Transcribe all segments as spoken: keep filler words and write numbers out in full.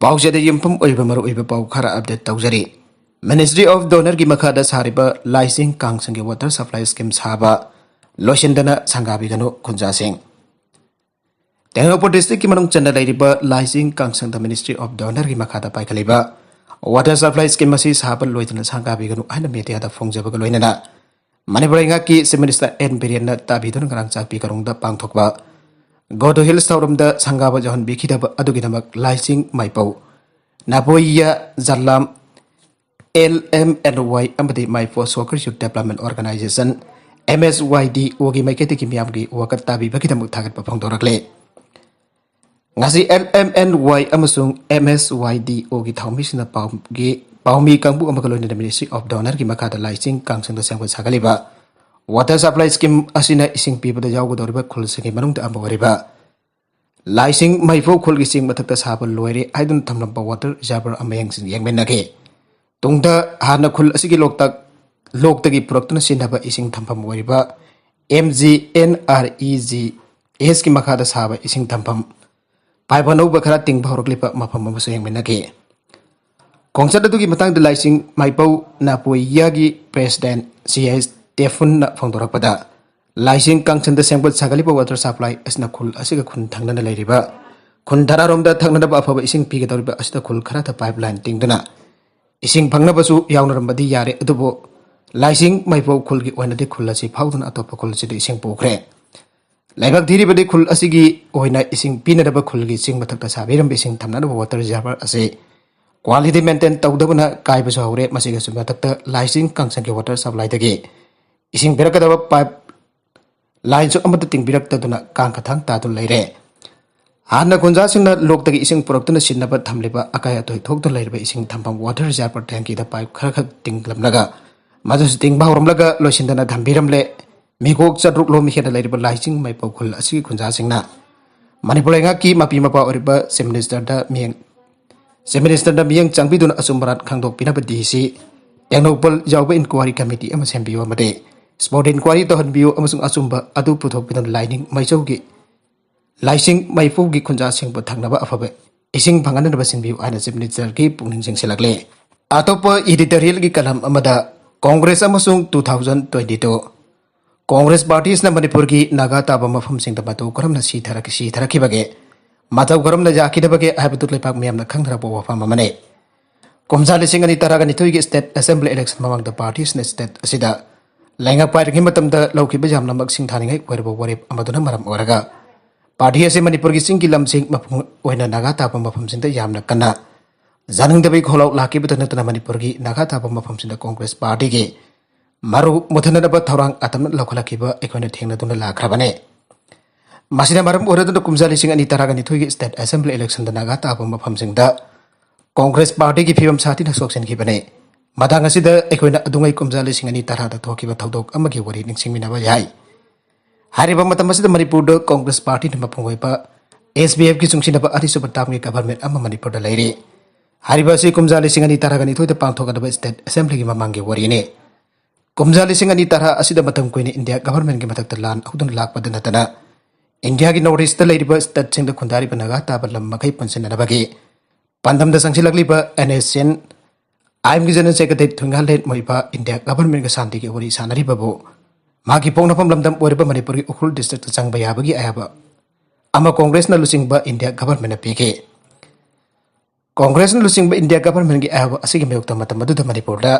ꯄꯥꯎꯆꯦꯗ ꯌꯨꯝꯐꯝ ꯑꯣꯏꯕ ꯃꯔꯨꯑꯣꯏꯕ ꯄꯥꯎ ꯈꯔ update ꯇꯧꯖꯔꯤ꯫ Ministry of DoNER ꯒꯤ ꯃꯈꯥꯗ ꯁꯥꯔꯤꯕ ꯂꯥꯏꯁꯤꯡ ꯀꯥꯡꯁꯪꯒꯤ water supply scheme ꯁꯥꯕ ꯂꯣꯏꯁꯤꯟꯗꯅ ꯁꯪꯒꯥꯕꯤꯒꯅꯨ ꯈꯨꯟꯖꯥꯁꯤꯡ꯫ ꯇꯦꯡꯅꯧꯄꯜ district ꯀꯤ ꯃꯅꯨꯡ ꯆꯟꯅ ꯂꯩꯔꯤꯕ ꯂꯥꯏꯁꯤꯡ ꯀꯥꯡꯁꯪꯗ Ministry of DoNER ꯒꯤ ꯃꯈꯥꯗ ꯄꯥꯏꯈꯠꯂꯤꯕ water supply scheme ꯑꯁꯤ ꯁꯥꯕ ꯂꯣꯏꯗꯅ ꯁꯪꯒꯥꯕꯤꯒꯅꯨ ꯍꯥꯏꯅ media ꯗ ꯐꯣꯡꯖꯕꯒ ꯂꯣꯏꯅꯅ ꯃꯅꯤꯄꯨꯔ ꯂꯩꯉꯥꯛꯀꯤ Chief Minister ꯑꯦꯟ ꯕꯤꯔꯦꯟꯅ ꯇꯥꯕꯤꯗꯨꯅ ꯉꯔꯥꯡ ꯆꯥꯛꯄꯤ ꯀꯥꯔꯣꯡꯗ ꯄꯥꯡꯊꯣꯛꯄ ꯒꯣꯗꯣ ꯍꯤꯜꯁ ꯊꯧꯔꯝꯗ ꯁꯪꯒꯥꯕ ꯌꯥꯎꯍꯟꯕꯤꯈꯤꯗꯕ ꯑꯗꯨꯒꯤꯗꯃꯛ ꯂꯥꯏꯁꯤꯡ ꯃꯥꯏꯄꯧ ꯅꯥꯄꯣꯏꯌꯥ ꯖꯂꯥꯝ ꯑꯦꯜ ꯑꯦꯝ ꯑꯦꯟ ꯋꯥꯏ ꯑꯃꯗꯤ ꯃꯥꯏꯄꯣ Soccer Youth Development Organization, M S Y D O ꯒꯤ ꯃꯥꯏꯀꯩꯗꯒꯤ ꯃꯤꯌꯥꯝꯒꯤ ꯋꯥꯀꯠ ꯇꯥꯕꯤꯕꯒꯤꯗꯃꯛ ꯊꯥꯒꯠꯄ ꯐꯣꯡꯗꯣꯔꯛꯂꯦ꯫ ꯉꯁꯤ L M N Y ꯑꯃꯁꯨꯡ M S Y D O ꯒꯤ ꯊꯧꯃꯤꯁꯤꯡꯅ ꯄꯥꯎꯒꯤ, ꯄꯥꯎꯃꯤ ꯀꯥꯡꯕꯨ ꯑꯃꯒ ꯂꯣꯏꯅꯅ Ministry of DoNER ꯒꯤ ꯃꯈꯥꯗ ꯂꯥꯏꯁꯤꯡ ꯀꯥꯡꯁꯪꯗ ꯁꯦꯝꯒꯠ ꯁꯥꯒꯠꯂꯤꯕ water supply scheme ꯑꯁꯤꯅ ꯏꯁꯤꯡ ꯄꯤꯕꯗ ꯌꯥꯎꯒꯗꯧꯔꯤꯕ ꯈꯨꯜꯁꯤꯡꯒꯤ ꯃꯅꯨꯡꯗ ꯑꯃ ꯑꯣꯏꯔꯤꯕ ꯂꯥꯏꯁꯤꯡ ꯃꯩꯐꯧ ꯈꯨꯜꯒꯤ ꯆꯤꯡ ꯃꯊꯛꯇ ꯁꯥꯕ ꯂꯣꯏꯔꯦ ꯍꯥꯏꯗꯨꯅ ꯊꯝꯂꯝꯕ water reservoir ꯑꯃ ꯌꯦꯡꯁꯤ-, ꯌꯦꯡꯃꯤꯟꯅꯒꯦ꯫ ꯇꯨꯡꯗ ꯍꯥꯟꯅ ꯈꯨꯜ ꯑꯁꯤꯒꯤ ꯂꯣꯛꯇꯥꯛ, ꯂꯣꯛꯇꯒꯤ ꯄꯨꯔꯛꯇꯨꯅ ꯁꯤꯖꯤꯟꯅꯕ ꯏꯁꯤꯡ ꯊꯝꯐꯝ ꯑꯣꯏꯔꯤꯕ M G N R E G S ꯀꯤ ꯃꯈꯥꯗ ꯁꯥꯕ ꯏꯁꯤꯡ ꯊꯝꯐꯝ pipe ꯑꯅꯧꯕ ꯈꯔ ꯇꯤꯡꯕ ꯍꯧꯔꯛꯂꯤꯕ ꯃꯐꯝ ꯑꯃꯁꯨ ꯌꯦꯡꯃꯤꯟꯅꯒꯦ꯫ ꯈꯣꯡꯆꯠ ꯑꯗꯨꯒꯤ ꯃꯇꯥꯡꯗ ꯂꯥꯏꯁꯤꯡ ꯃꯥꯏꯄꯧ ꯅꯥꯄꯣꯏꯌꯥꯒꯤ President C S ꯇꯦꯐꯨꯟꯅ ꯐꯣꯡꯗꯣꯔꯛꯄꯗ, ꯂꯥꯏꯁꯤꯡ ꯀꯥꯡꯁꯪꯗ ꯁꯦꯝꯒꯠ ꯁꯥꯒꯠꯂꯤꯕ water supply ꯑꯁꯤꯅ ꯈꯨꯜ ꯑꯁꯤꯒ ꯈꯨꯟ ꯊꯪꯅꯅ ꯂꯩꯔꯤꯕ ꯈꯨꯟ ꯇꯔꯥꯔꯣꯝꯗ ꯊꯛꯅꯅꯕ ꯑꯐꯕ ꯏꯁꯤꯡ ꯄꯤꯒꯗꯧꯔꯤꯕ ꯑꯁꯤꯗ ꯈꯨꯜ ꯈꯔꯗ pipeline ꯇꯤꯡꯗꯨꯅ ꯏꯁꯤꯡ ꯐꯪꯅꯕꯁꯨ ꯌꯥꯎꯅꯔꯝꯕꯗꯤ ꯌꯥꯔꯦ, ꯑꯗꯨꯕꯨ ꯂꯥꯏꯁꯤꯡ ꯃꯥꯏꯄꯧ ꯈꯨꯜꯒꯤ ꯑꯣꯏꯅꯗꯤ ꯈꯨꯜ ꯑꯁꯤ ꯐꯥꯎꯗꯨꯅ ꯑꯇꯣꯞꯄ ꯈꯨꯜ ꯑꯁꯤꯗ ꯏꯁꯤꯡ ꯄꯨꯈ꯭ꯔꯦ꯫ ꯂꯥꯏꯕꯛ ꯊꯤꯔꯤꯕꯗꯤ ꯈꯨꯜ ꯑꯁꯤꯒꯤ ꯑꯣꯏꯅ ꯏꯁꯤꯡ ꯄꯤꯅꯅꯕ ꯈꯨꯜꯒꯤ ꯆꯤꯡ ꯃꯊꯛꯇ ꯁꯥꯕꯤꯔꯝꯕ ꯏꯁꯤꯡ ꯊꯝꯅꯅꯕ water reservoir ꯑꯁꯤ quality maintain ꯇꯧꯗꯕꯅ ꯀꯥꯏꯕꯁꯨ ꯍꯧꯔꯦ꯫ ꯃꯁꯤꯒꯁꯨ ꯃꯊꯛꯇ ꯂꯥꯏꯁꯤꯡ ꯀꯥꯡꯁꯪꯒꯤ water supply ꯗꯒꯤ ꯏꯁꯤꯡ ꯄꯤꯔꯛꯀꯗꯕ pipe line ꯁꯨ ꯑꯃꯠꯇ ꯇꯤꯡꯕꯤꯔꯛꯇꯗꯨꯅ ꯀꯥꯡ ꯀꯊꯥꯡ ꯇꯥꯗꯨꯅ ꯂꯩꯔꯦ꯫ ꯍꯥꯟꯅ ꯈꯨꯟꯖꯥꯁꯤꯡꯅ ꯂꯣꯛꯇꯒꯤ ꯏꯁꯤꯡ ꯄꯨꯔꯛꯇꯨꯅ ꯁꯤꯖꯤꯟꯅꯕ ꯊꯝꯂꯤꯕ ꯑꯀꯥꯏ ꯑꯇꯣꯏ ꯊꯣꯛꯇꯨꯅ ꯂꯩꯔꯤꯕ ꯏꯁꯤꯡ ꯊꯝꯐꯝ water reservoir tank ꯗ pipe ꯈꯔ ꯈꯛ ꯇꯤꯡꯂꯝꯂꯒ ꯃꯗꯨꯁꯨ ꯇꯤꯡꯕ ꯍꯧꯔꯝꯂꯒ ꯂꯣꯏꯁꯤꯟꯗꯅ ꯊꯝꯕꯤꯔꯝꯂꯦ꯫ ꯃꯤꯀꯣꯛ ꯆꯥꯇ꯭ꯔꯨꯛ ꯂꯣꯝ ꯍꯦꯟꯅ ꯂꯩꯔꯤꯕ ꯂꯥꯏꯁꯤꯡ ꯃꯥꯏꯄꯧ ꯈꯨꯜ ꯑꯁꯤꯒꯤ ꯈꯨꯟꯖꯥꯁꯤꯡꯅ ꯃꯅꯤꯄꯨꯔ ꯂꯩꯉꯥꯛꯀꯤ ꯃꯄꯤ ꯃꯄꯥ ꯑꯣꯏꯔꯤꯕ Chief Minister ꯗ ꯃꯤꯠꯌꯦꯡ, Chief Minister ꯗ ꯃꯤꯠꯌꯦꯡ ꯆꯪꯕꯤꯗꯨꯅ ꯑꯆꯨꯝ ꯑꯔꯥꯟ ꯈꯪꯗꯣꯛꯄꯤꯅꯕ D C ꯇꯦꯡꯅꯧꯄꯜ ꯌꯥꯎꯕ inquiry committee ꯑꯃ ꯁꯦꯝꯕꯤꯌꯨ ꯑꯃꯗꯤ spot inquiry ꯇꯧꯍꯟꯕꯤꯌꯨ ꯑꯃꯁꯨꯡ ꯑꯆꯨꯝꯕ ꯑꯗꯨ ꯄꯨꯊꯣꯛꯄꯤꯗꯨꯅ ꯂꯥꯏꯅꯤꯡ ꯃꯩꯆꯧꯒꯤ ꯂꯥꯏꯁꯤꯡ ꯃꯩꯐꯨꯒꯤ ꯈꯨꯟꯖꯥꯁꯤꯡꯕꯨ ꯊꯛꯅꯕ ꯑꯐꯕ ꯏꯁꯤꯡ ꯐꯪꯍꯟꯅꯕ ꯁꯤꯟꯕꯤꯌꯨ ꯍꯥꯏꯅ Chief Ministerꯒꯤ ꯄꯨꯛꯅꯤꯡ ꯆꯤꯡꯁꯤꯜꯂꯛꯂꯤ꯫ ꯑꯇꯣꯞꯄ editorialꯒꯤ column ꯑꯃꯗ ꯀꯣꯡꯒ꯭ꯔꯦꯁ ꯑꯃꯁꯨꯡ two thousand twenty two Congress partyꯁꯅ ꯃꯅꯤꯄꯨꯔꯒꯤ ꯅꯥꯒꯥ ꯇꯥꯕ ꯃꯐꯝꯁꯤꯡꯗ ꯃꯇꯧ ꯀꯔꯝꯅ ꯁꯤꯊꯔꯛ-, ꯁꯤꯊꯔꯛꯈꯤꯕꯒꯦ, ꯃꯇꯧ ꯀꯔꯝꯅ ꯌꯥꯈꯤꯗꯕꯒꯦ ꯍꯥꯏꯕꯗꯨ ꯂꯩꯕꯥꯛ ꯃꯤꯌꯥꯝꯅ ꯈꯪꯅꯔꯛꯄ ꯋꯥꯐꯝ ꯑꯃꯅꯤ꯫ ꯀꯨꯝꯖꯥ ꯂꯤꯁꯤꯡ ꯑꯅꯤ ꯇꯔꯥꯒ ꯅꯤꯊꯣꯏꯒꯤ State Assembly election ꯃꯃꯥꯡꯗ partyꯁꯤꯡꯅ state ꯑꯁꯤꯗ ꯂꯩꯉꯥꯛ ꯄꯥꯏꯔꯤꯉꯩ ꯃꯇꯝꯗ ꯂꯧꯈꯤꯕ ꯌꯥꯝꯅꯃꯛ ꯁꯤꯡꯊꯥꯅꯤꯡꯉꯥꯏ ꯑꯣꯏꯔꯕ ꯋꯥꯔꯦꯞ ꯑꯃꯗꯨꯅ ꯃꯔꯝ ꯑꯣꯏꯔꯒ party ꯑꯁꯤ ꯃꯅꯤꯄꯨꯔꯒꯤ ꯆꯤꯡꯒꯤ ꯂꯝꯁꯤꯡ, ꯃꯄꯨꯡ ꯑꯣꯏꯅ ꯅꯥꯒꯥ ꯇꯥꯕ ꯃꯐꯝꯁꯤꯡꯗ ꯌꯥꯝꯅ ꯀꯟꯅ ꯌꯥꯅꯤꯡꯗꯕꯒꯤ ꯈꯣꯜꯂꯥꯎ ꯂꯥꯛꯈꯤꯕꯇ ꯅꯠꯇꯅ ꯃꯅꯤꯄꯨꯔꯒꯤ ꯅꯥꯒꯥ ꯇꯥꯕ ꯃꯐꯝꯁꯤꯡꯗ ꯀꯣꯡꯒ꯭ꯔꯦꯁ partyꯒꯤ ꯃꯔꯨ ꯃꯨꯊꯠꯅꯅꯕ ꯊꯧꯔꯥꯡ ꯑꯇꯝꯅ ꯂꯧꯈꯠꯂꯛꯈꯤꯕ ꯑꯩꯈꯣꯏꯅ ꯊꯦꯡꯅꯗꯨꯅ ꯂꯥꯛꯈ꯭ꯔꯕꯅꯤ꯫ ꯃꯁꯤꯅ ꯃꯔꯝ ꯑꯣꯏꯔꯗꯨꯅ ꯀꯨꯝꯖꯥ ꯂꯤꯁꯤꯡ ꯑꯅꯤ ꯇꯔꯥꯒ ꯅꯤꯊꯣꯏꯒꯤ State Assembly electionꯗ ꯅꯥꯒꯥ ꯇꯥꯕ ꯃꯐꯝꯁꯤꯡꯗ ꯀꯣꯡꯒ꯭ꯔꯦꯁ partyꯒꯤ ꯐꯤꯕꯝ ꯁꯥꯊꯤꯅ ꯁꯣꯛꯆꯤꯟꯈꯤꯕꯅꯤ꯫ ꯃꯇꯥꯡ ꯑꯁꯤꯗ ꯑꯩꯈꯣꯏꯅ ꯑꯗꯨꯉꯩ ꯀꯨꯝꯖꯥ ꯂꯤꯁꯤꯡ ꯑꯅꯤ ꯇꯔꯥꯗ ꯊꯣꯛꯈꯤꯕ ꯊꯧꯗꯣꯛ ꯑꯃꯒꯤ ꯋꯥꯔꯤ ꯅꯤꯡꯁꯤꯡꯃꯤꯟꯅꯕ ꯌꯥꯏ꯫ ꯍꯥꯏꯔꯤꯕ ꯃꯇꯝ ꯑꯁꯤꯗ ꯃꯅꯤꯄꯨꯔꯗ ꯀꯣꯡꯒ꯭ꯔꯦꯁ partyꯅ ꯃꯄꯨꯡ ꯑꯣꯏꯕ SPFꯀꯤ ꯆꯨꯡꯁꯤꯟꯅꯕ ꯑꯅꯤꯁꯨꯕ termꯒꯤ government ꯑꯃ ꯃꯅꯤꯄꯨꯔꯗ ꯂꯩꯔꯤ꯫ ꯍꯥꯏꯔꯤꯕ ꯑꯁꯤ ꯀꯨꯝꯖꯥ ꯂꯤꯁꯤꯡ ꯑꯅꯤ ꯇꯔꯥꯒ ꯅꯤꯊꯣꯏꯗ ꯄꯥꯡꯊꯣꯛꯀꯗꯕ State Assemblyꯒꯤ ꯃꯃꯥꯡꯒꯤ ꯋꯥꯔꯤꯅꯤ꯫ ꯀꯨꯝꯖꯥ ꯂꯤꯁꯤꯡ ꯑꯅꯤ ꯇꯔꯥ ꯑꯁꯤꯗ ꯃꯇꯝ ꯀꯨꯏꯅ India governmentꯀꯤ ꯃꯊꯛꯇ ꯂꯥꯟ ꯍꯧꯗꯨꯅ ꯂꯥꯛꯄꯗ ꯅꯠꯇꯅ Indiaꯒꯤ North Eastꯇ ꯂꯩꯔꯤꯕ stateꯁꯤꯡꯗ ꯈꯨꯟꯗꯥꯔꯤꯕ ꯅꯥꯒꯥ ꯇꯥꯕ ꯂꯝ ꯃꯈꯩ ꯄꯨꯟꯁꯤꯟꯅꯅꯕꯒꯤ ꯄꯥꯟꯗꯝꯗ ꯆꯪꯁꯤꯜꯂꯛꯂꯤꯕ NSCN-IMꯒꯤ General Secretary ꯊꯨꯏꯉꯥꯂꯦꯟ ꯃꯣꯏꯕꯥ India governmentꯀ ꯁꯥꯟꯇꯤꯒꯤ ꯋꯥꯔꯤ ꯁꯥꯟꯅꯔꯤꯕꯕꯨ ꯃꯍꯥꯛꯀꯤ ꯄꯣꯛꯅꯐꯝ ꯂꯝꯗꯝ ꯑꯣꯏꯔꯤꯕ ꯃꯅꯤꯄꯨꯔꯒꯤ ꯎꯈ꯭ꯔꯨꯜ districtꯇ ꯆꯪꯕ ꯌꯥꯕꯒꯤ ꯑꯌꯥꯕ ꯑꯃ ꯀꯣꯡꯒ꯭ꯔꯦꯁꯅ ꯂꯨꯆꯤꯡꯕ India governmentꯅ ꯄꯤꯈꯤ꯫ ꯀꯣꯡꯒ꯭ꯔꯦꯁꯅ ꯂꯨꯆꯤꯡꯕ India governmentꯀꯤ ꯑꯌꯥꯕ ꯑꯁꯤꯒꯤ ꯃꯥꯌꯣꯛꯇ ꯃꯇꯝ ꯑꯗꯨꯗ ꯃꯅꯤꯄꯨꯔꯗ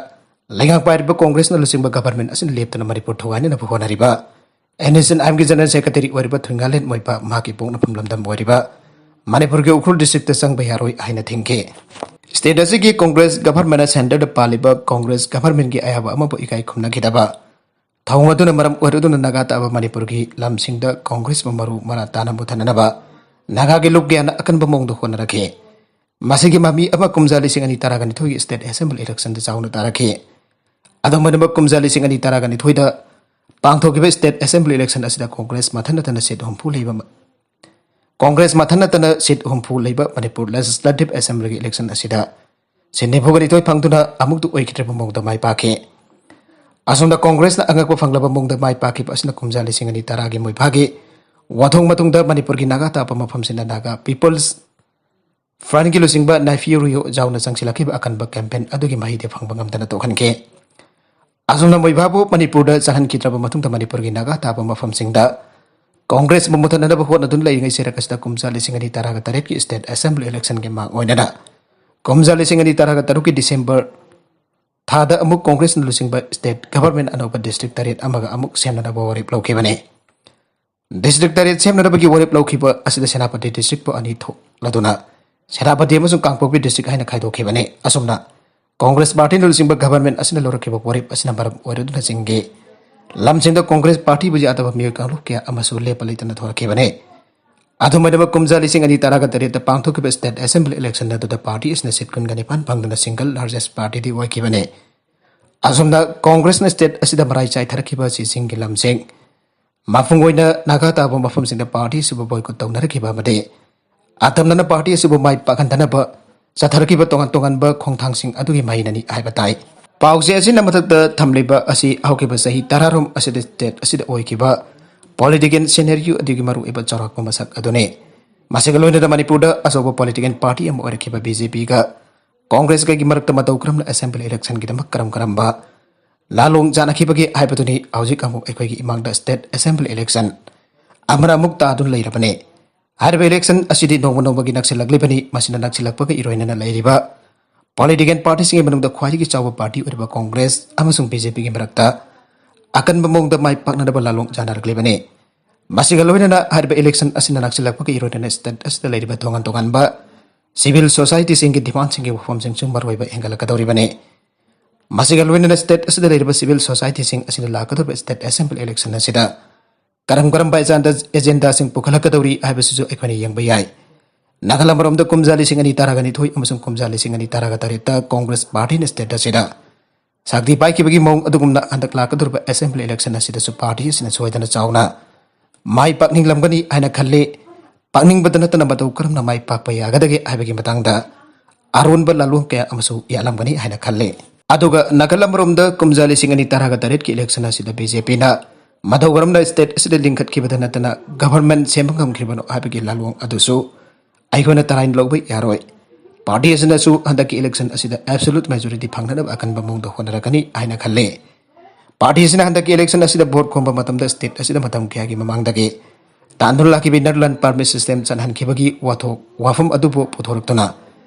ꯂꯩꯉꯥꯛ ꯄꯥꯏꯔꯤꯕ ꯀꯣꯡꯒ꯭ꯔꯦꯁꯅ ꯂꯨꯆꯤꯡꯕ government ꯑꯁꯤꯅ ꯂꯦꯞꯇꯅ ꯃꯅꯤꯄꯨꯔ ꯊꯨꯒꯥꯏꯅꯅꯕ ꯍꯣꯠꯅꯔꯤꯕ NSCN-IMꯒꯤ General Secretary ꯑꯣꯏꯔꯤꯕ ꯊꯨꯏꯉꯥꯂꯦꯟ ꯃꯣꯏꯕꯥ ꯃꯍꯥꯛꯀꯤ ꯄꯣꯛꯅꯐꯝ ꯂꯝꯗꯝ ꯑꯣꯏꯔꯤꯕ ꯃꯅꯤꯄꯨꯔꯒꯤ ꯎꯈ꯭ꯔꯨꯜ districtꯇ ꯆꯪꯕ ꯌꯥꯔꯣꯏ ꯍꯥꯏꯅ ꯊꯤꯡꯈꯤ꯫ State ꯑꯁꯤꯒꯤ ꯀꯣꯡꯒ꯭ꯔꯦꯁ governmentꯅ centreꯗ ꯄꯥꯜꯂꯤꯕ ꯀꯣꯡꯒ꯭ꯔꯦꯁ governmentꯀꯤ ꯑꯌꯥꯕ ꯑꯃꯕꯨ ꯏꯀꯥꯏ ꯈꯨꯝꯅꯈꯤꯗꯕ ꯊꯧꯑꯣꯡ ꯑꯗꯨꯅ ꯃꯔꯝ ꯑꯣꯏꯔꯗꯨꯅ ꯅꯥꯒꯥ ꯇꯥꯕ ꯃꯅꯤꯄꯨꯔꯒꯤ ꯂꯝꯁꯤꯡꯗ ꯀꯣꯡꯒ꯭ꯔꯦꯁꯄꯨ ꯃꯔꯨ ꯃꯔꯥꯡ ꯇꯥꯅ ꯃꯨꯊꯠꯅꯅꯕ ꯅꯥꯒꯥꯒꯤ ꯂꯨꯞ ꯀꯌꯥꯅ ꯑꯀꯟꯕ ꯃꯑꯣꯡꯗ ꯍꯣꯠꯅꯔꯛꯈꯤ꯫ ꯃꯁꯤꯒꯤ ꯃꯃꯤ ꯑꯃ ꯀꯨꯝꯖꯥ ꯂꯤꯁꯤꯡ ꯑꯅꯤ ꯇꯔꯥꯒ ꯅꯤꯊꯣꯏꯒꯤ State Assembly electionꯗ ꯆꯥꯎꯅ ꯇꯥꯔꯛꯈꯤ꯫ ꯑꯗꯨꯝ ꯑꯣꯏꯅꯃꯛ ꯀꯨꯝꯖꯥ ꯂꯤꯁꯤꯡ ꯑꯅꯤ ꯇꯔꯥꯒ ꯅꯤꯊꯣꯏꯗ ꯄꯥꯡꯊꯣꯛꯈꯤꯕ State Assembly election ꯑꯁꯤꯗ ꯀꯣꯡꯒ꯭ꯔꯦꯁ ꯃꯊꯟ ꯅꯠꯇꯅ seat ꯍꯨꯝꯐꯨ ꯂꯩꯕ ꯃ-, ꯀꯣꯡꯒ꯭ꯔꯦꯁ ꯃꯊꯟ ꯅꯠꯇꯅ seat ꯍꯨꯝꯐꯨ ꯂꯩꯕ ꯃꯅꯤꯄꯨꯔ Legislative Assemblyꯒꯤ election ꯑꯁꯤꯗ seat ꯅꯤꯐꯨꯒ ꯅꯤꯊꯣꯏ ꯐꯪꯗꯨꯅ ꯑꯃꯨꯛꯇ ꯑꯣꯏꯈꯤꯗ꯭ꯔꯕ ꯃꯑꯣꯡꯗ ꯃꯥꯏ ꯄꯥꯛꯈꯤ꯫ ꯑꯁꯣꯝꯗ ꯀꯣꯡꯒ꯭ꯔꯦꯁꯅ ꯑꯉꯛꯄ ꯐꯪꯂꯕ ꯃꯑꯣꯡꯗ ꯃꯥꯏ ꯄꯥꯛꯈꯤꯕ ꯑꯁꯤꯅ ꯀꯨꯝꯖꯥ ꯂꯤꯁꯤꯡ ꯑꯅꯤ ꯇꯔꯥꯒꯤ ꯃꯣꯏꯕꯥꯒꯤ ꯋꯥꯊꯣꯛ ꯃꯇꯨꯡꯗ ꯃꯅꯤꯄꯨꯔꯒꯤ ꯅꯥꯒꯥ ꯇꯥꯕ ꯃꯐꯝꯁꯤꯡꯗ ꯅꯥꯒꯥ People's ꯐ꯭ꯔꯟꯒꯤ ꯂꯨꯆꯤꯡꯕ ꯅꯥꯏꯐꯤꯌꯨ ꯔꯤꯑꯣ ꯖꯥꯎꯅ ꯆꯪꯁꯤꯜꯂꯛꯈꯤꯕ ꯑꯀꯟꯕ ꯀꯦꯝꯄꯦꯟ ꯑꯗꯨꯒꯤ ꯃꯍꯩꯗꯤ ꯐꯪꯕ ꯉꯝꯗꯅ ꯇꯣꯛꯍꯟꯈꯤ꯫ ꯑꯁꯣꯝꯅ ꯃꯣꯏꯕꯥꯕꯨ ꯃꯅꯤꯄꯨꯔꯗ ꯆꯪꯍꯟꯈꯤꯗ꯭ꯔꯕ ꯃꯇꯨꯡꯗ ꯃꯅꯤꯄꯨꯔꯒꯤ ꯅꯥꯒꯥ ꯇꯥꯕ ꯃꯐꯝꯁꯤꯡꯗ ꯀꯣꯡꯒ꯭ꯔꯦꯁꯄꯨ ꯃꯨꯊꯠꯅꯅꯕ ꯍꯣꯠꯅꯗꯨꯅ ꯂꯩꯔꯤꯉꯩ ꯆꯩꯔꯛ ꯑꯁꯤꯗ ꯀꯨꯝꯖꯥ ꯂꯤꯁꯤꯡ ꯑꯅꯤ ꯇꯔꯥꯒ ꯇꯔꯦꯠꯀꯤ ꯁ꯭ꯇꯦꯠ ꯑꯦꯁꯦꯝꯕ꯭ꯂꯤ ꯏꯂꯦꯛꯁꯟꯒꯤ ꯃꯥꯡ ꯑꯣꯏꯅꯅ ꯀꯨꯝꯖꯥ ꯂꯤꯁꯤꯡ ꯑꯅꯤ ꯇꯔꯥꯒ ꯇꯔꯨꯛꯀꯤ ꯗꯤꯁꯦꯝꯕꯔ ꯊꯥꯗ ꯑꯃꯨꯛ ꯀꯣꯡꯒ꯭ꯔꯦꯁꯅ ꯂꯨꯆꯤꯡꯕ ꯁ꯭ꯇꯦꯠ ꯒꯚꯔꯟꯃꯦꯟꯠ ꯑꯅꯧꯕ ꯗꯤꯁꯇ꯭ꯔꯤꯛ ꯇꯔꯦꯠ ꯑꯃꯒ ꯑꯃꯨꯛ ꯁꯦꯝꯅꯅꯕ ꯋꯥꯔꯦꯞ ꯂꯧꯈꯤꯕꯅꯤ꯫ ꯗꯤꯁꯇ꯭ꯔꯤꯛ ꯇꯔꯦꯠ ꯁꯦꯝꯅꯅꯕꯒꯤ ꯋꯥꯔꯦꯞ ꯂꯧꯈꯤꯕ ꯑꯁꯤꯗ ꯁꯦꯅꯥꯄꯇꯤ ꯗꯤꯁꯇ꯭ꯔꯤꯛꯄꯨ ꯑꯅꯤ ꯊꯣꯛꯂꯗꯨꯅ ꯁꯦꯅꯥꯄꯇꯤ ꯑꯃꯁꯨꯡ ꯀꯥꯡꯄꯣꯛꯄꯤ ꯗꯤꯁꯇ꯭ꯔꯤꯛ ꯍꯥꯏꯅ ꯈꯥꯏꯗꯣꯛꯈꯤꯕꯅꯤ꯫ ꯑꯁꯨꯝꯅ ꯀꯣꯡꯒ꯭ꯔꯦꯁ ꯄꯥꯔꯇꯤꯅ ꯂꯨꯆꯤꯡꯕ ꯒꯚꯔꯟꯃꯦꯟꯠ ꯑꯁꯤꯅ ꯂꯧꯔꯛꯈꯤꯕ ꯋꯥꯔꯦꯞ ꯑꯁꯤꯅ ꯃꯔꯝ ꯑꯣꯏꯔꯗꯨꯅ ꯆꯤꯡꯒꯤ ꯂꯝꯁꯤꯡꯗ ꯀꯣꯡꯒ꯭ꯔꯦꯁ ꯄꯥꯔꯇꯤꯕꯨ ꯌꯥꯗꯕ ꯃꯤꯑꯣꯏ ꯀꯥꯡꯂꯨꯞ ꯀꯌꯥ ꯑꯃꯁꯨ ꯂꯦꯞꯄ ꯂꯩꯇꯅ ꯊꯣꯔꯛꯈꯤꯕꯅꯤ꯫ ꯑꯗꯨꯝ ꯑꯣꯏꯅꯃꯛ ꯀꯨꯝꯖꯥ ꯂꯤꯁꯤꯡ ꯑꯅꯤ ꯇꯔꯥꯒ ꯇꯔꯦꯠꯇ ꯄꯥꯡꯊꯣꯛꯈꯤꯕ ꯁ꯭ꯇꯦꯠ ꯑꯦꯁꯦꯝꯕ꯭ꯂꯤ ꯏꯂꯦꯛꯁꯟ ꯑꯗꯨꯗ ꯄꯥꯔꯇꯤ ꯑꯁꯤꯅ ꯁꯤꯠ ꯀꯨꯟꯒ ꯅꯤꯄꯥꯟ ꯐꯪꯗꯨꯅ ꯁꯤꯡꯒꯜ ꯂꯥꯔꯖꯦꯁ ꯄꯥꯔꯇꯤꯗꯤ ꯑꯣꯏꯈꯤꯕꯅꯤ꯫ ꯑꯁꯨꯝꯅ ꯀꯣꯡꯒ꯭ꯔꯦꯁꯅ ꯁ꯭ꯇꯦꯠ ꯑꯁꯤꯗ ꯃꯔꯥꯏ ꯆꯥꯏꯊꯔꯛꯈꯤꯕ ꯑꯁꯤ ꯆꯤꯡꯒꯤ ꯂꯝꯁꯤꯡ, ꯃꯄꯨꯡ ꯑꯣꯏꯅ ꯅꯥꯒꯥ ꯇꯥꯕ ꯃꯐꯝꯁꯤꯡꯗ ꯄꯥꯔꯇꯤ ꯑꯁꯤꯕꯨ ꯕꯣꯏꯀꯣꯠ ꯇꯧꯅꯔꯛꯈꯤꯕ ꯑꯃꯗꯤ ꯑꯇꯝꯅꯅ ꯄꯥꯔꯇꯤ ꯑꯁꯤꯕꯨ ꯃꯥꯏ ꯄꯥꯛꯍꯟꯗꯅꯕ ꯆꯠꯊꯔꯛꯈꯤꯕ ꯇꯣꯉꯥꯟ ꯇꯣꯉꯥꯟꯕ ꯈꯣꯡꯊꯥꯡꯁꯤꯡ ꯑꯗꯨꯒꯤ ꯃꯍꯩꯅꯅꯤ ꯍꯥꯏꯕ ꯇꯥꯏ꯫ ꯄꯥꯎꯆꯦ ꯑꯁꯤꯅ ꯃꯊꯛꯇ ꯊꯝꯂꯤꯕ ꯑꯁꯤ ꯍꯧꯈꯤꯕ ꯆꯍꯤ ꯇꯔꯥꯔꯣꯝ ꯑꯁꯤꯗ ꯁ꯭ꯇꯦꯠ ꯑꯁꯤꯗ ꯑꯣꯏꯈꯤꯕ ꯄꯣꯂꯤꯇꯤꯀꯦꯜ ꯁꯤꯅꯦꯔꯤꯌꯣ ꯑꯗꯨꯒꯤ ꯃꯔꯨꯑꯣꯏꯕ ꯆꯥꯎꯔꯥꯛꯄ ꯃꯁꯛ ꯑꯗꯨꯅꯤ꯫ ꯃꯁꯤꯒ ꯂꯣꯏꯅꯅ ꯃꯅꯤꯄꯨꯔꯗ ꯑꯆꯧꯕ ꯄꯣꯂꯤꯇꯤꯀꯦꯜ ꯄꯥꯔꯇꯤ ꯑꯃ ꯑꯣꯏꯔꯛꯈꯤꯕ ꯕꯤ ꯖꯦ ꯄꯤꯒ ꯀꯣꯡꯒ꯭ꯔꯦꯁꯀꯒꯤ ꯃꯔꯛꯇ ꯃꯇꯧ ꯀꯔꯝꯅ ꯑꯦꯁꯦꯝꯕ꯭ꯂꯤ ꯏꯂꯦꯛꯁꯟꯒꯤꯗꯃꯛ ꯀꯔꯝ ꯀꯔꯝꯕ ꯂꯥꯂꯣꯡ ꯆꯥꯅꯈꯤꯕꯒꯦ ꯍꯥꯏꯕꯗꯨꯅꯤ ꯍꯧꯖꯤꯛ ꯑꯃꯨꯛ ꯑꯩꯈꯣꯏꯒꯤ ꯏꯃꯥꯡꯗ ꯁ꯭ꯇꯦꯠ ꯑꯦꯁꯦꯝꯕ꯭ꯂꯤ ꯏꯂꯦꯛꯁꯟ ꯑꯃꯅ ꯑꯃꯨꯛ ꯇꯥꯗꯨꯅ ꯂꯩꯔꯕꯅꯤ꯫ ꯍꯥꯏꯔꯤꯕ ꯏꯂꯦꯛꯁꯟ ꯑꯁꯤꯗꯤ ꯅꯣꯡꯃ ꯅꯣꯡꯃꯒꯤ ꯅꯛꯁꯤꯜꯂꯛꯂꯤꯕꯅꯤ꯫ ꯃꯁꯤꯅ ꯅꯛꯁꯤꯜꯂꯛꯄꯒ ꯏꯔꯣꯏꯅꯅ ꯂꯩꯔꯤꯕ ꯄꯣꯂꯤꯇꯤꯀꯦꯜ ꯄꯥꯔꯇꯤꯁꯤꯡꯒꯤ ꯃꯅꯨꯡꯗ ꯈ꯭ꯋꯥꯏꯗꯒꯤ ꯆꯥꯎꯕ ꯄꯥꯔꯇꯤ ꯑꯣꯏꯔꯤꯕ ꯀꯣꯡꯒ꯭ꯔꯦꯁ ꯑꯃꯁꯨꯡ ꯕꯤ ꯖꯦ ꯄꯤꯒꯤ ꯃꯔꯛꯇ ꯑꯀꯟꯕ ꯃꯑꯣꯡꯗ ꯃꯥꯏ ꯄꯥꯛꯅꯅꯕ ꯂꯥꯂꯣꯡ ꯆꯥꯅꯔꯛꯂꯤꯕꯅꯤ꯫ ꯃꯁꯤꯒ ꯂꯣꯏꯅꯅ ꯍꯥꯏꯔꯤꯕ ꯏꯂꯦꯛꯁꯟ ꯑꯁꯤꯅ ꯅꯛꯁꯤꯜꯂꯛꯄꯒ ꯏꯔꯣꯏꯅꯅ ꯁ꯭ꯇꯦꯠ ꯑꯁꯤꯗ ꯂꯩꯔꯤꯕ ꯇꯣꯉꯥꯟ ꯇꯣꯉꯥꯟꯕ ꯁꯤꯚꯤꯜ ꯁꯣꯁꯥꯏꯇꯤꯁꯤꯡꯒꯤ ꯗꯤꯃꯥꯟꯁꯤꯡꯒꯤ ꯋꯥꯐꯝꯁꯤꯡꯁꯨ ꯃꯔꯨꯑꯣꯏꯕ ꯍꯦꯟꯒꯠꯂꯛꯀꯗꯧꯔꯤꯕꯅꯤ꯫ ꯃꯁꯤꯒ ꯂꯣꯏꯅꯅ ꯁ꯭ꯇꯦꯠ ꯑꯁꯤꯗ ꯂꯩꯔꯤꯕ ꯁꯤꯚꯤꯜ ꯁꯣꯁꯥꯏꯇꯤꯁꯤꯡ ꯑꯁꯤꯅ ꯂꯥꯛꯀꯗꯧꯔꯤꯕ ꯁ꯭ꯇꯦꯠ ꯑꯦꯁꯦꯝꯕ꯭ꯂꯤ ꯏꯂꯦꯛꯁꯟ ꯑꯁꯤꯗ ꯀꯔꯝ ꯀꯔꯝꯕ ꯑꯦꯖꯦꯟꯗꯥ, ꯑꯦꯖꯦꯟꯗꯥꯁꯤꯡ ꯄꯨꯈꯠꯂꯛꯀꯗꯧꯔꯤ ꯍꯥꯏꯕꯁꯤꯁꯨ ꯑꯩꯈꯣꯏꯅ ꯌꯦꯡꯕ ꯌꯥꯏ꯫ ꯅꯥꯒꯥꯂꯦꯟ ꯑꯃꯔꯣꯝꯗ ꯀꯨꯝꯖꯥ ꯂꯤꯁꯤꯡ ꯑꯅꯤ ꯇꯔꯥꯒ ꯅꯤꯊꯣꯏ ꯑꯃꯁꯨꯡ ꯀꯨꯝꯖꯥ ꯂꯤꯁꯤꯡ ꯑꯅꯤ ꯇꯔꯥꯒ ꯇꯔꯦꯠꯇ ꯀꯣꯡꯒ꯭ꯔꯦꯁ ꯄꯥꯔꯇꯤꯅ ꯁ꯭ꯇꯦꯠ ꯑꯁꯤꯗ ꯁꯛꯇꯤ ꯄꯥꯏꯈꯤꯕꯒꯤ ꯃꯑꯣꯡ ꯑꯗꯨꯒꯨꯝꯅ ꯍꯟꯗꯛ ꯂꯥꯛꯀꯗꯧꯔꯤꯕ ꯑꯦꯁꯦꯝꯕ꯭ꯂꯤ ꯏꯂꯦꯛꯁꯟ ꯑꯁꯤꯗꯁꯨ ꯄꯥꯔꯇꯤ ꯑꯁꯤꯅ ꯁꯣꯏꯗꯅ ꯆꯥꯎꯅ ꯃꯥꯏ ꯄꯥꯛꯅꯤꯡꯂꯝꯒꯅꯤ ꯍꯥꯏꯅ ꯈꯜꯂꯤ꯫ ꯄꯥꯛꯅꯤꯡꯕꯗ ꯅꯠꯇꯅ ꯃꯇꯧ ꯀꯔꯝꯅ ꯃꯥꯏ ꯄꯥꯛꯄ ꯌꯥꯒꯗꯒꯦ ꯍꯥꯏꯕꯒꯤ ꯃꯇꯥꯡꯗ ꯑꯔꯣꯟꯕ ꯂꯥꯂꯣꯡ ꯀꯌꯥ ꯑꯃꯁꯨ ꯌꯥꯠꯂꯝꯒꯅꯤ ꯍꯥꯏꯅ ꯈꯜꯂꯤ꯫ ꯑꯗꯨꯒ ꯅꯥꯒꯥꯂꯦꯟ ꯑꯃꯔꯣꯝꯗ ꯀꯨꯝꯖꯥ ꯂꯤꯁꯤꯡ ꯑꯅꯤ ꯇꯔꯥꯒ ꯇꯔꯦꯠꯀꯤ ꯏꯂꯦꯛꯁꯟ ꯑꯁꯤꯗ ꯕꯤ ꯖꯦ ꯄꯤꯅ ꯃꯇꯧ ꯀꯔꯝꯅ ꯁ꯭ꯇꯦꯠ ꯑꯁꯤꯗ ꯂꯤꯡꯈꯠꯈꯤꯕꯗ ꯅꯠꯇꯅ ꯒꯚꯔꯟꯃꯦꯟꯠ ꯁꯦꯝꯕ ꯉꯝꯈ꯭ꯔꯤꯕꯅꯣ ꯍꯥꯏꯕꯒꯤ ꯂꯥꯂꯣꯡ ꯑꯗꯨꯁꯨ ꯑꯩꯈꯣꯏꯅ ꯇꯔꯥꯏꯅ ꯂꯧꯕ ꯌꯥꯔꯣꯏ꯫ ꯄꯥꯔꯇꯤ ꯑꯁꯤꯅꯁꯨ ꯍꯟꯗꯛꯀꯤ ꯏꯂꯦꯛꯁꯟ ꯑꯁꯤꯗ ꯑꯦꯕꯁꯣꯂꯨꯠ ꯃꯦꯖꯣꯔꯤꯇꯤ ꯐꯪꯅꯅꯕ ꯑꯀꯟꯕ ꯃꯑꯣꯡꯗ ꯍꯣꯠꯅꯔꯛꯀꯅꯤ ꯍꯥꯏꯅ ꯈꯜꯂꯤ꯫ ꯄꯥꯔꯇꯤ ꯑꯁꯤꯅ ꯍꯟꯗꯛꯀꯤ ꯏꯂꯦꯛꯁꯟ ꯑꯁꯤꯗ ꯚꯣꯠ ꯈꯣꯝꯕ ꯃꯇꯝꯗ ꯁ꯭ꯇꯦꯠ ꯑꯁꯤꯗ ꯃꯇꯝ ꯀꯌꯥꯒꯤ ꯃꯃꯥꯡꯗꯒꯤ ꯇꯥꯟꯗꯨꯅ ꯂꯥꯛꯈꯤꯕ ꯏꯟꯅꯔ ꯂꯥꯏꯟ ꯄꯔꯃꯤꯠ ꯁꯤꯁꯇꯦꯝ ꯆꯠꯍꯟꯈꯤꯕꯒꯤ ꯋꯥꯊꯣꯛ ꯋꯥꯐꯝ ꯑꯗꯨꯕꯨ ꯄꯨꯊꯣꯔꯛꯇꯨꯅ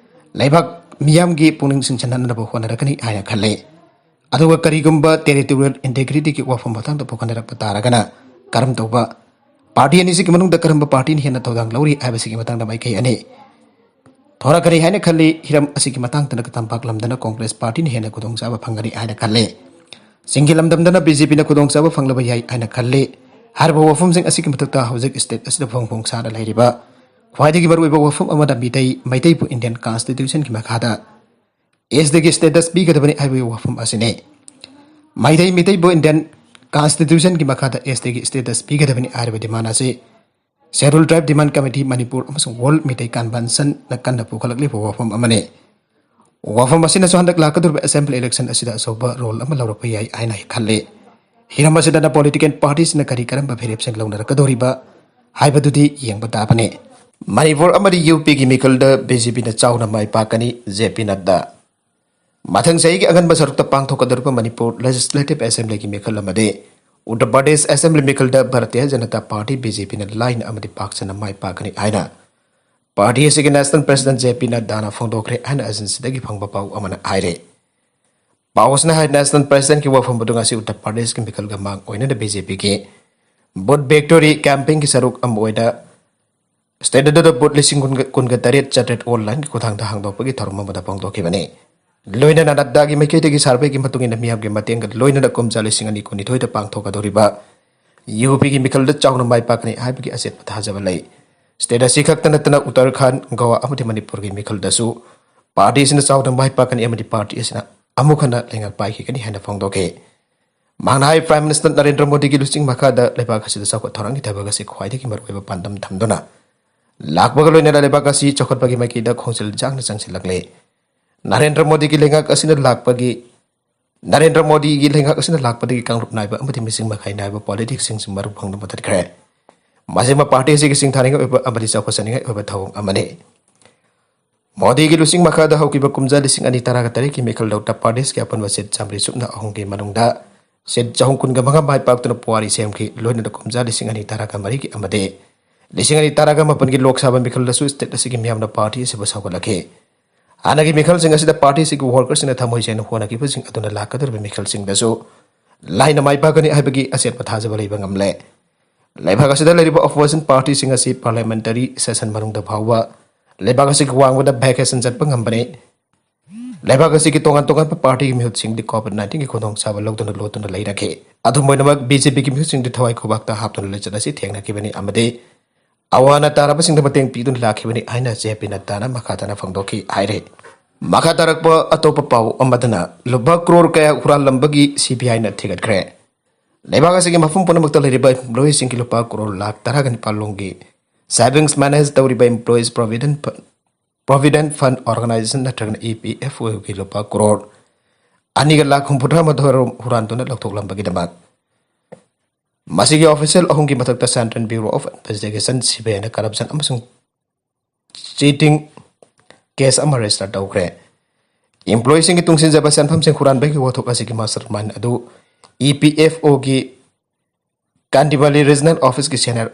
ꯂꯩꯕꯥꯛ ꯃꯤꯌꯥꯝꯒꯤ ꯄꯨꯛꯅꯤꯡ ꯆꯤꯡꯁꯤꯟꯍꯟꯅꯕ ꯍꯣꯠꯅꯔꯛꯀꯅꯤ ꯍꯥꯏꯅ ꯈꯜꯂꯤ꯫ ꯑꯗꯨꯒ ꯀꯔꯤꯒꯨꯝꯕ ꯇꯦꯔꯤꯇꯣꯔꯤꯌꯦꯜ ꯏꯟꯇꯦꯒ꯭ꯔꯤꯇꯤꯒꯤ ꯋꯥꯐꯝ ꯃꯇꯥꯡꯗ ꯄꯨꯈꯠꯅꯔꯛꯄ ꯇꯥꯔꯒꯅ ꯀꯔꯝ ꯇꯧꯕ, ꯄꯥꯔꯇꯤ ꯑꯅꯤꯁꯤꯒꯤ ꯃꯅꯨꯡꯗ ꯀꯔꯝꯕ ꯄꯥꯔꯇꯤꯅ ꯍꯦꯟꯅ ꯊꯧꯗꯥꯡ ꯂꯧꯔꯤ ꯍꯥꯏꯕꯁꯤꯒꯤ ꯃꯇꯥꯡꯗ ꯃꯥꯏꯀꯩ ꯑꯅꯤ ꯊꯣꯔꯛꯀꯅꯤ ꯍꯥꯏꯅ ꯈꯜꯂꯤ꯫ ꯍꯤꯔꯝ ꯑꯁꯤꯒꯤ ꯃꯇꯥꯡꯗꯅ ꯇꯝꯄꯥꯛ ꯂꯝꯗꯅ ꯀꯣꯡꯒ꯭ꯔꯦꯁ ꯄꯥꯔꯇꯤꯅ ꯍꯦꯟꯅ ꯈꯨꯗꯣꯡꯆꯥꯕ ꯐꯪꯒꯅꯤ ꯍꯥꯏꯅ ꯈꯜꯂꯤ꯫ ꯆꯤꯡꯒꯤ ꯂꯝꯗꯝꯗꯅ ꯕꯤ ꯖꯦ ꯄꯤꯅ ꯈꯨꯗꯣꯡꯆꯥꯕ ꯐꯪꯂꯕ ꯌꯥꯏ ꯍꯥꯏꯅ ꯈꯜꯂꯤ꯫ ꯍꯥꯏꯔꯤꯕ ꯋꯥꯐꯝꯁꯤꯡ ꯑꯁꯤꯒꯤ ꯃꯊꯛꯇ ꯍꯧꯖꯤꯛ ꯁ꯭ꯇꯦꯠ ꯑꯁꯤꯗ ꯐꯣꯡ ꯐꯣꯡ ꯁꯥꯅ ꯂꯩꯔꯤꯕ ꯈ꯭ꯋꯥꯏꯗꯒꯤ ꯃꯔꯨꯑꯣꯏꯕ ꯋꯥꯐꯝ ꯑꯃꯅ ꯃꯤꯇꯩ, ꯃꯩꯇꯩꯕꯨ ꯏꯟꯗꯤꯌꯟ ꯀꯟꯁꯇꯤꯇ꯭ꯌꯨꯁꯟꯒꯤ ꯃꯈꯥꯗ ꯑꯦꯁ ꯇꯤꯒꯤ ꯁ꯭ꯇꯦꯇꯁ ꯄꯤꯒꯗꯕꯅꯤ ꯍꯥꯏꯕꯒꯤ ꯋꯥꯐꯝ ꯑꯁꯤꯅꯤ꯫ ꯃꯩꯇꯩ, ꯃꯤꯇꯩꯕꯨ ꯏꯟꯗꯤꯌꯟ ꯀꯟꯁꯇꯤꯇ꯭ꯌꯨꯁꯟꯒꯤ ꯃꯈꯥꯗ ꯑꯦꯁ ꯇꯤꯒꯤ ꯁ꯭ꯇꯦꯇꯁ ꯄꯤꯒꯗꯕꯅꯤ ꯍꯥꯏꯔꯤꯕ ꯗꯤꯃꯥꯟ ꯑꯁꯤ ꯁꯦꯗ꯭ꯌꯨꯜ ꯇ꯭ꯔꯥꯏꯕ ꯗꯤꯃꯥꯟ ꯀꯃꯤꯇꯤ ꯃꯅꯤꯄꯨꯔ ꯑꯃꯁꯨꯡ ꯋꯥꯔꯜ ꯃꯤꯇꯩ ꯀꯟꯚꯦꯟꯁꯟꯅ ꯀꯟꯅ ꯄꯨꯈꯠꯂꯛꯂꯤꯕ ꯋꯥꯐꯝ ꯑꯃꯅꯤ꯫ ꯋꯥꯐꯝ ꯑꯁꯤꯅꯁꯨ ꯍꯟꯗꯛ ꯂꯥꯛꯀꯗꯧꯔꯤꯕ ꯑꯦꯁꯦꯝꯕ꯭ꯂꯤ ꯏꯂꯦꯛꯁꯟ ꯑꯁꯤꯗ ꯑꯆꯧꯕ ꯔꯣꯜ ꯑꯃ ꯂꯧꯔꯛꯄ ꯌꯥꯏ ꯍꯥꯏꯅ ꯈꯜꯂꯤ꯫ ꯍꯤꯔꯝ ꯑꯁꯤꯗꯅ ꯄꯣꯂꯤꯇꯤꯀꯦꯜ ꯄꯥꯔꯇꯤꯁꯤꯡꯅ ꯀꯔꯤ ꯀꯔꯝꯕ ꯐꯤꯔꯦꯞꯁꯤꯡ ꯂꯧꯅꯔꯛꯀꯗꯧꯔꯤꯕ ꯍꯥꯏꯕꯗꯨꯗꯤ ꯌꯦꯡꯕ ꯇꯥꯕꯅꯤ꯫ ꯃꯅꯤꯄꯨꯔ ꯑꯃꯗꯤ ꯌꯨ ꯄꯤꯒꯤ ꯃꯤꯈꯜꯗ ꯕꯤ ꯖꯦ ꯄꯤꯅ ꯆꯥꯎꯅ ꯃꯥꯏ ꯄꯥꯛꯀꯅꯤ, ꯖꯦ ꯄꯤ ꯅꯗ꯭ꯗꯥ꯫ ꯃꯊꯪ ꯆꯍꯤꯒꯤ ꯑꯉꯟꯕ ꯁꯔꯨꯛꯇ ꯄꯥꯡꯊꯣꯛꯀꯗꯧꯔꯤꯕ ꯃꯅꯤꯄꯨꯔ ꯂꯦꯖꯤꯁꯂꯦꯇꯤꯚ ꯑꯦꯁꯦꯝꯕ꯭ꯂꯤꯒꯤ ꯃꯤꯈꯜ ꯑꯃꯗꯤ ꯎꯠꯇꯔ ꯄ꯭ꯔꯗꯦꯁ ꯑꯦꯁꯦꯝꯕ꯭ꯂꯤ ꯃꯤꯈꯜꯗ Bharatiya Janata party, B J ꯄꯤꯅ ꯂꯥꯏꯅ ꯑꯃꯗꯤ ꯄꯥꯛ ꯁꯟꯅ ꯃꯥꯏ ꯄꯥꯛꯀꯅꯤ ꯍꯥꯏꯅ ꯄꯥꯔꯇꯤ ꯑꯁꯤꯒꯤ ꯅꯦꯁꯅꯦꯜ ꯄ꯭ꯔꯦꯁꯤꯗꯦꯟꯠ ꯖꯦ ꯄꯤ ꯅꯗ꯭ꯗꯥꯅ ꯐꯣꯡꯗꯣꯛꯈ꯭ꯔꯦ ꯍꯥꯏꯅ ꯑꯦꯖꯦꯟꯁꯤꯗꯒꯤ ꯐꯪꯕ ꯄꯥꯎ ꯑꯃꯅ ꯍꯥꯏꯔꯤ꯫ ꯄꯥꯎ ꯑꯁꯤꯅ ꯍꯥꯏ, ꯅꯦꯁꯅꯦꯜ ꯄ꯭ꯔꯦꯁꯤꯗꯦꯟꯠꯀꯤ ꯋꯥꯐꯝ ꯑꯗꯨ ꯉꯁꯤ ꯎꯠꯇꯔ ꯄ꯭ꯔꯗꯦꯁꯀꯤ ꯃꯤꯈꯜꯒ ꯃꯥꯡ ꯑꯣꯏꯅꯅ ꯕꯤ ꯖꯦ ꯄꯤꯒꯤ ꯕꯨꯠ ꯚꯤꯛꯇꯣꯔꯤ ꯀꯦꯝꯄꯦꯟꯒꯤ ꯁꯔꯨꯛ ꯑꯃ ꯑꯣꯏꯅ ꯁ꯭ꯇꯦꯠ ꯑꯗꯨꯗ ꯕꯨꯠ ꯂꯤꯁꯤꯡ ꯀꯨꯟꯒ, ꯀꯨꯟꯒ ꯇꯔꯦꯠ ꯆꯥꯇ꯭ꯔꯦꯠ ꯑꯣꯟꯂꯥꯏꯟꯒꯤ ꯈꯨꯠꯊꯥꯡꯗ ꯍꯥꯡꯗꯣꯛꯄꯒꯤ ꯊꯧꯔꯝ ꯑꯃꯗ ꯐꯣꯡꯗꯣꯛꯈꯤꯕꯅꯤ꯫ ꯂꯣꯏꯅꯅ ꯅꯗ꯭ꯗꯥꯒꯤ ꯃꯥꯏꯀꯩꯗꯒꯤ ꯁꯔꯚꯦꯒꯤ ꯃꯇꯨꯡ ꯏꯟꯅ ꯃꯤꯌꯥꯝꯒꯤ ꯃꯇꯦꯡꯒ ꯂꯣꯏꯅꯅ ꯀꯨꯝꯖꯥ ꯂꯤꯁꯤꯡ ꯑꯅꯤ ꯀꯨꯟꯅꯤꯊꯣꯏꯗ ꯄꯥꯡꯊꯣꯛꯀꯗꯧꯔꯤꯕ ꯌꯨ ꯄꯤꯒꯤ ꯃꯤꯈꯜꯗ ꯆꯥꯎꯅ ꯃꯥꯏ ꯄꯥꯛꯀꯅꯤ ꯍꯥꯏꯕꯒꯤ ꯑꯆꯦꯠꯄ ꯊꯥꯖꯕ ꯂꯩ꯫ ꯁ꯭ꯇꯦꯠ ꯑꯁꯤ ꯈꯛꯇ ꯅꯠꯇꯅ ꯎꯠꯇꯔꯈꯟꯗ, ꯒꯣꯋꯥ ꯑꯃꯗꯤ ꯃꯅꯤꯄꯨꯔꯒꯤ ꯃꯤꯈꯜꯗꯁꯨ ꯄꯥꯔꯇꯤ ꯑꯁꯤꯅ ꯆꯥꯎꯅ ꯃꯥꯏ ꯄꯥꯛꯀꯅꯤ ꯑꯃꯗꯤ ꯄꯥꯔꯇꯤ ꯑꯁꯤꯅ ꯑꯃꯨꯛ ꯍꯟꯅ ꯂꯩꯉꯥꯛ ꯄꯥꯏꯈꯤꯒꯅꯤ ꯍꯥꯏꯅ ꯐꯣꯡꯗꯣꯛꯈꯤ꯫ ꯃꯍꯥꯛꯅ ꯍꯥꯏ, ꯄ꯭ꯔꯥꯏꯝ ꯃꯤꯅꯤꯁꯇꯔ ꯅꯔꯦꯟꯗ꯭ꯔ ꯃꯣꯗꯤꯒꯤ ꯂꯨꯆꯤꯡ ꯃꯈꯥꯗ ꯂꯩꯕꯥꯛ ꯑꯁꯤꯗ ꯆꯥꯎꯈꯠ ꯊꯧꯔꯥꯡꯒꯤ ꯊꯕꯛ ꯑꯁꯤ ꯈ꯭ꯋꯥꯏꯗꯒꯤ ꯃꯔꯨꯑꯣꯏꯕ ꯄꯥꯟꯗꯝ ꯊꯝꯗꯨꯅ ꯂꯥꯛꯄꯒ ꯂꯣꯏꯅꯅ ꯂꯩꯕꯥꯛ ꯑꯁꯤ ꯆꯥꯎꯈꯠꯄꯒꯤ ꯃꯥꯏꯀꯩꯗ ꯈꯣꯡꯖꯦꯜ ꯌꯥꯡꯅ ꯆꯪꯁꯤꯜꯂꯛꯂꯦ꯫ ꯅꯔꯦꯟꯗ꯭ꯔ ꯃꯣꯗꯤꯒꯤ ꯂꯩꯉꯥꯛ ꯑꯁꯤꯅ ꯂꯥꯛꯄꯒꯤ, ꯅꯔꯦꯟꯗ꯭ꯔ ꯃꯣꯗꯤꯒꯤ ꯂꯩꯉꯥꯛ ꯑꯁꯤꯅ ꯂꯥꯛꯄꯗꯒꯤ ꯀꯥꯡꯂꯨꯞ ꯅꯥꯏꯕ ꯑꯃꯗꯤ ꯃꯤꯁꯤꯡ ꯃꯈꯥꯏ ꯅꯥꯏꯕ ꯄꯣꯂꯤꯇꯤꯛꯁꯁꯤꯡꯁꯤ ꯃꯔꯨ ꯐꯪꯅ ꯃꯨꯊꯠꯈ꯭ꯔꯦ꯫ ꯃꯁꯤꯃ ꯄꯥꯔꯇꯤ ꯑꯁꯤꯒꯤ ꯁꯤꯡꯊꯥꯅꯤꯡꯉꯥꯏ ꯑꯣꯏꯕ ꯑꯃꯗꯤ ꯆꯥꯎꯈꯠꯆꯅꯤꯡꯉꯥꯏ ꯑꯣꯏꯕ ꯊꯧꯑꯣꯡ ꯑꯃꯅꯤ꯫ ꯃꯣꯗꯤꯒꯤ ꯂꯨꯆꯤꯡ ꯃꯈꯥꯗ ꯍꯧꯈꯤꯕ ꯀꯨꯝꯖꯥ ꯂꯤꯁꯤꯡ ꯑꯅꯤ ꯇꯔꯥꯒ ꯇꯔꯦꯠꯀꯤ ꯃꯤꯈꯜ ꯂꯧꯇ ꯄꯥꯔꯇꯤꯁꯀꯤ ꯑꯄꯨꯟꯕ ꯁꯤꯠ ꯆꯥꯝꯃꯔꯤ ꯁꯨꯞꯅ ꯑꯍꯨꯝꯒꯤ ꯃꯅꯨꯡꯗ ꯁꯤꯠ ꯆꯍꯨꯝ ꯀꯨꯟꯒ ꯃꯉꯥ ꯃꯥꯏ ꯄꯥꯛꯇꯨꯅ ꯄꯨꯋꯥꯔꯤ ꯁꯦꯝꯈꯤ꯫ ꯂꯣꯏꯅꯅ ꯀꯨꯝꯖꯥ ꯂꯤꯁꯤꯡ ꯑꯅꯤ ꯇꯔꯥꯒ ꯃꯔꯤꯒꯤ ꯑꯃꯗꯤ ꯂꯤꯁꯤꯡ ꯑꯅꯤ ꯇꯔꯥꯒ ꯃꯥꯄꯟꯒꯤ ꯂꯣꯛ ꯁꯚꯥ ꯃꯤꯈꯜꯗꯁꯨ ꯁ꯭ꯇꯦꯠ ꯑꯁꯤꯒꯤ ꯃꯤꯌꯥꯝꯅ ꯄꯥꯔꯇꯤ ꯑꯁꯤꯕꯨ ꯁꯧꯒꯠꯂꯛꯈꯤ꯫ ꯍꯥꯟꯅꯒꯤ ꯃꯤꯈꯜꯁꯤꯡ ꯑꯁꯤꯗ ꯄꯥꯔꯇꯤ ꯑꯁꯤꯒꯤ ꯋꯥꯔꯀꯔꯁꯤꯡꯅ ꯊꯃꯣꯏ ꯁꯦꯡꯅ ꯍꯣꯠꯅꯈꯤꯕꯁꯤꯡ ꯑꯗꯨꯅ ꯂꯥꯛꯀꯗꯧꯔꯤꯕ ꯃꯤꯈꯜꯁꯤꯡꯗꯁꯨ ꯂꯥꯏꯅ ꯃꯥꯏ ꯄꯥꯛꯀꯅꯤ ꯍꯥꯏꯕꯒꯤ ꯑꯆꯦꯠꯄ ꯊꯥꯖꯕ ꯂꯩꯕ ꯉꯝꯂꯦ꯫ ꯂꯩꯕꯥꯛ ꯑꯁꯤꯗ ꯂꯩꯔꯤꯕ ꯑꯣꯄꯣꯖꯤꯁꯟ ꯄꯥꯔꯇꯤꯁꯤꯡ ꯑꯁꯤ ꯄꯥꯔꯂꯤꯌꯥꯃꯦꯟꯇꯔꯤ ꯁꯦꯁꯟ ꯃꯅꯨꯡꯗ ꯐꯥꯎꯕ ꯂꯩꯕꯥꯛ ꯑꯁꯤꯒꯤ ꯋꯥꯡꯃꯗ ꯚꯦꯀꯦꯁꯟ ꯆꯠꯄ ꯉꯝꯕꯅꯤ꯫ ꯂꯩꯕꯥꯛ ꯑꯁꯤꯒꯤ ꯇꯣꯉꯥꯟ ꯇꯣꯉꯥꯟꯕ ꯄꯥꯔꯇꯤꯒꯤ ꯃꯤꯍꯨꯠꯁꯤꯡꯗꯤ ꯀꯣꯚꯤꯗ ꯅꯥꯏꯟꯇꯤꯟꯒꯤ ꯈꯨꯗꯣꯡꯆꯥꯕ ꯂꯧꯗꯨꯅ ꯂꯣꯠꯇꯨꯅ ꯂꯩꯔꯛꯈꯤ꯫ ꯑꯗꯨꯝ ꯑꯣꯏꯅꯃꯛ, ꯕꯤ ꯖꯦ ꯄꯤꯒꯤ ꯃꯤꯍꯨꯠꯁꯤꯡꯗꯤ ꯊꯋꯥꯏ ꯈꯨꯕꯥꯛꯇ ꯍꯥꯞꯇꯨꯅ ꯂꯤꯆꯠ ꯑꯁꯤ ꯊꯦꯡꯅꯈꯤꯕꯅꯤ ꯑꯃꯗꯤ ꯑꯋꯥ ꯑꯅꯥ ꯇꯥꯔꯕꯁꯤꯡꯗ ꯃꯇꯦꯡ ꯄꯤꯗꯨꯅ ꯂꯥꯛꯈꯤꯕꯅꯤ ꯍꯥꯏꯅ ꯖꯦ ꯄꯤ ꯅꯠꯇꯥꯅ ꯃꯈꯥ ꯇꯥꯅ ꯐꯣꯡꯗꯣꯛꯈꯤ ꯍꯥꯏꯔꯤ꯫ ꯃꯈꯥ ꯇꯥꯔꯛꯄ ꯑꯇꯣꯞꯄ ꯄꯥꯎ ꯑꯃꯗꯅ, ꯂꯨꯄꯥ ꯀ꯭ꯔꯣꯔ ꯀꯌꯥ ꯍꯨꯔꯥꯜꯂꯝꯕꯒꯤ ꯁꯤ ꯕꯤ ꯑꯥꯏꯅ ꯊꯤꯒꯠꯈ꯭ꯔꯦ꯫ ꯂꯩꯕꯥꯛ ꯑꯁꯤꯒꯤ ꯃꯐꯝ ꯄꯨꯝꯅꯃꯛꯇ ꯂꯩꯔꯤꯕ ꯏꯝꯄ꯭ꯂꯣꯌꯤꯁꯤꯡꯒꯤ ꯂꯨꯄꯥ ꯀ꯭ꯔꯣꯔ ꯂꯥꯈ ꯇꯔꯥꯒ ꯅꯤꯄꯥꯜ ꯂꯣꯝꯒꯤ ꯁꯦꯚꯤꯡꯁ ꯃꯦꯅꯦꯖ ꯇꯧꯔꯤꯕ ꯏꯝꯄ꯭ꯂꯣꯌꯤꯁ ꯄ꯭ꯔꯣꯚꯤꯗꯦꯟ ꯐ-, ꯄ꯭ꯔꯣꯚꯤꯗꯦꯟ ꯐꯟ ꯑꯣꯔꯒꯅꯥꯏꯖꯦꯁꯟ ꯅꯠꯇ꯭ꯔꯒꯅ ꯏ ꯄꯤ ꯑꯦꯐ ꯑꯣꯒꯤ ꯂꯨꯄꯥ ꯀ꯭ꯔꯣꯔ ꯑꯅꯤꯒ ꯂꯥꯈ ꯍꯨꯝꯐꯨꯇꯔꯥ ꯃꯥꯊꯣꯏ ꯍꯨꯔꯥꯟꯗꯨꯅ ꯂꯧꯊꯣꯛꯂꯝꯕꯒꯤꯗꯃꯛ ꯃꯁꯤꯒꯤ ꯑꯣꯐꯤꯁꯤꯌꯦꯜ ꯑꯍꯨꯝꯒꯤ ꯃꯊꯛꯇ Central Bureau of Investigation, C B ꯑꯥꯏꯅ ꯀꯔꯞꯁꯟ ꯑꯃꯁꯨꯡ ꯆꯤꯇꯤꯡ ꯀꯦꯁ ꯑꯃ ꯔꯦꯖꯤꯁꯇꯔ ꯇꯧꯈ꯭ꯔꯦ꯫ ꯏꯝꯄ꯭ꯂꯣꯌꯤꯁꯤꯡꯒꯤ ꯇꯨꯡꯁꯤꯟꯖꯕ ꯁꯦꯟꯐꯝꯁꯤꯡ ꯍꯨꯔꯥꯟꯕꯒꯤ ꯋꯥꯊꯣꯛ ꯑꯁꯤꯒꯤ ꯃꯥꯁꯇꯔ ꯃꯥꯏꯟ ꯑꯗꯨ ꯏ ꯄꯤ ꯑꯦꯐ ꯑꯣꯒꯤ ꯀꯥꯟꯗꯤꯕꯥꯂꯤ ꯔꯤꯖꯅꯦꯜ ꯑꯣꯐꯤꯁꯀꯤ ꯁꯦꯅꯤꯌꯔ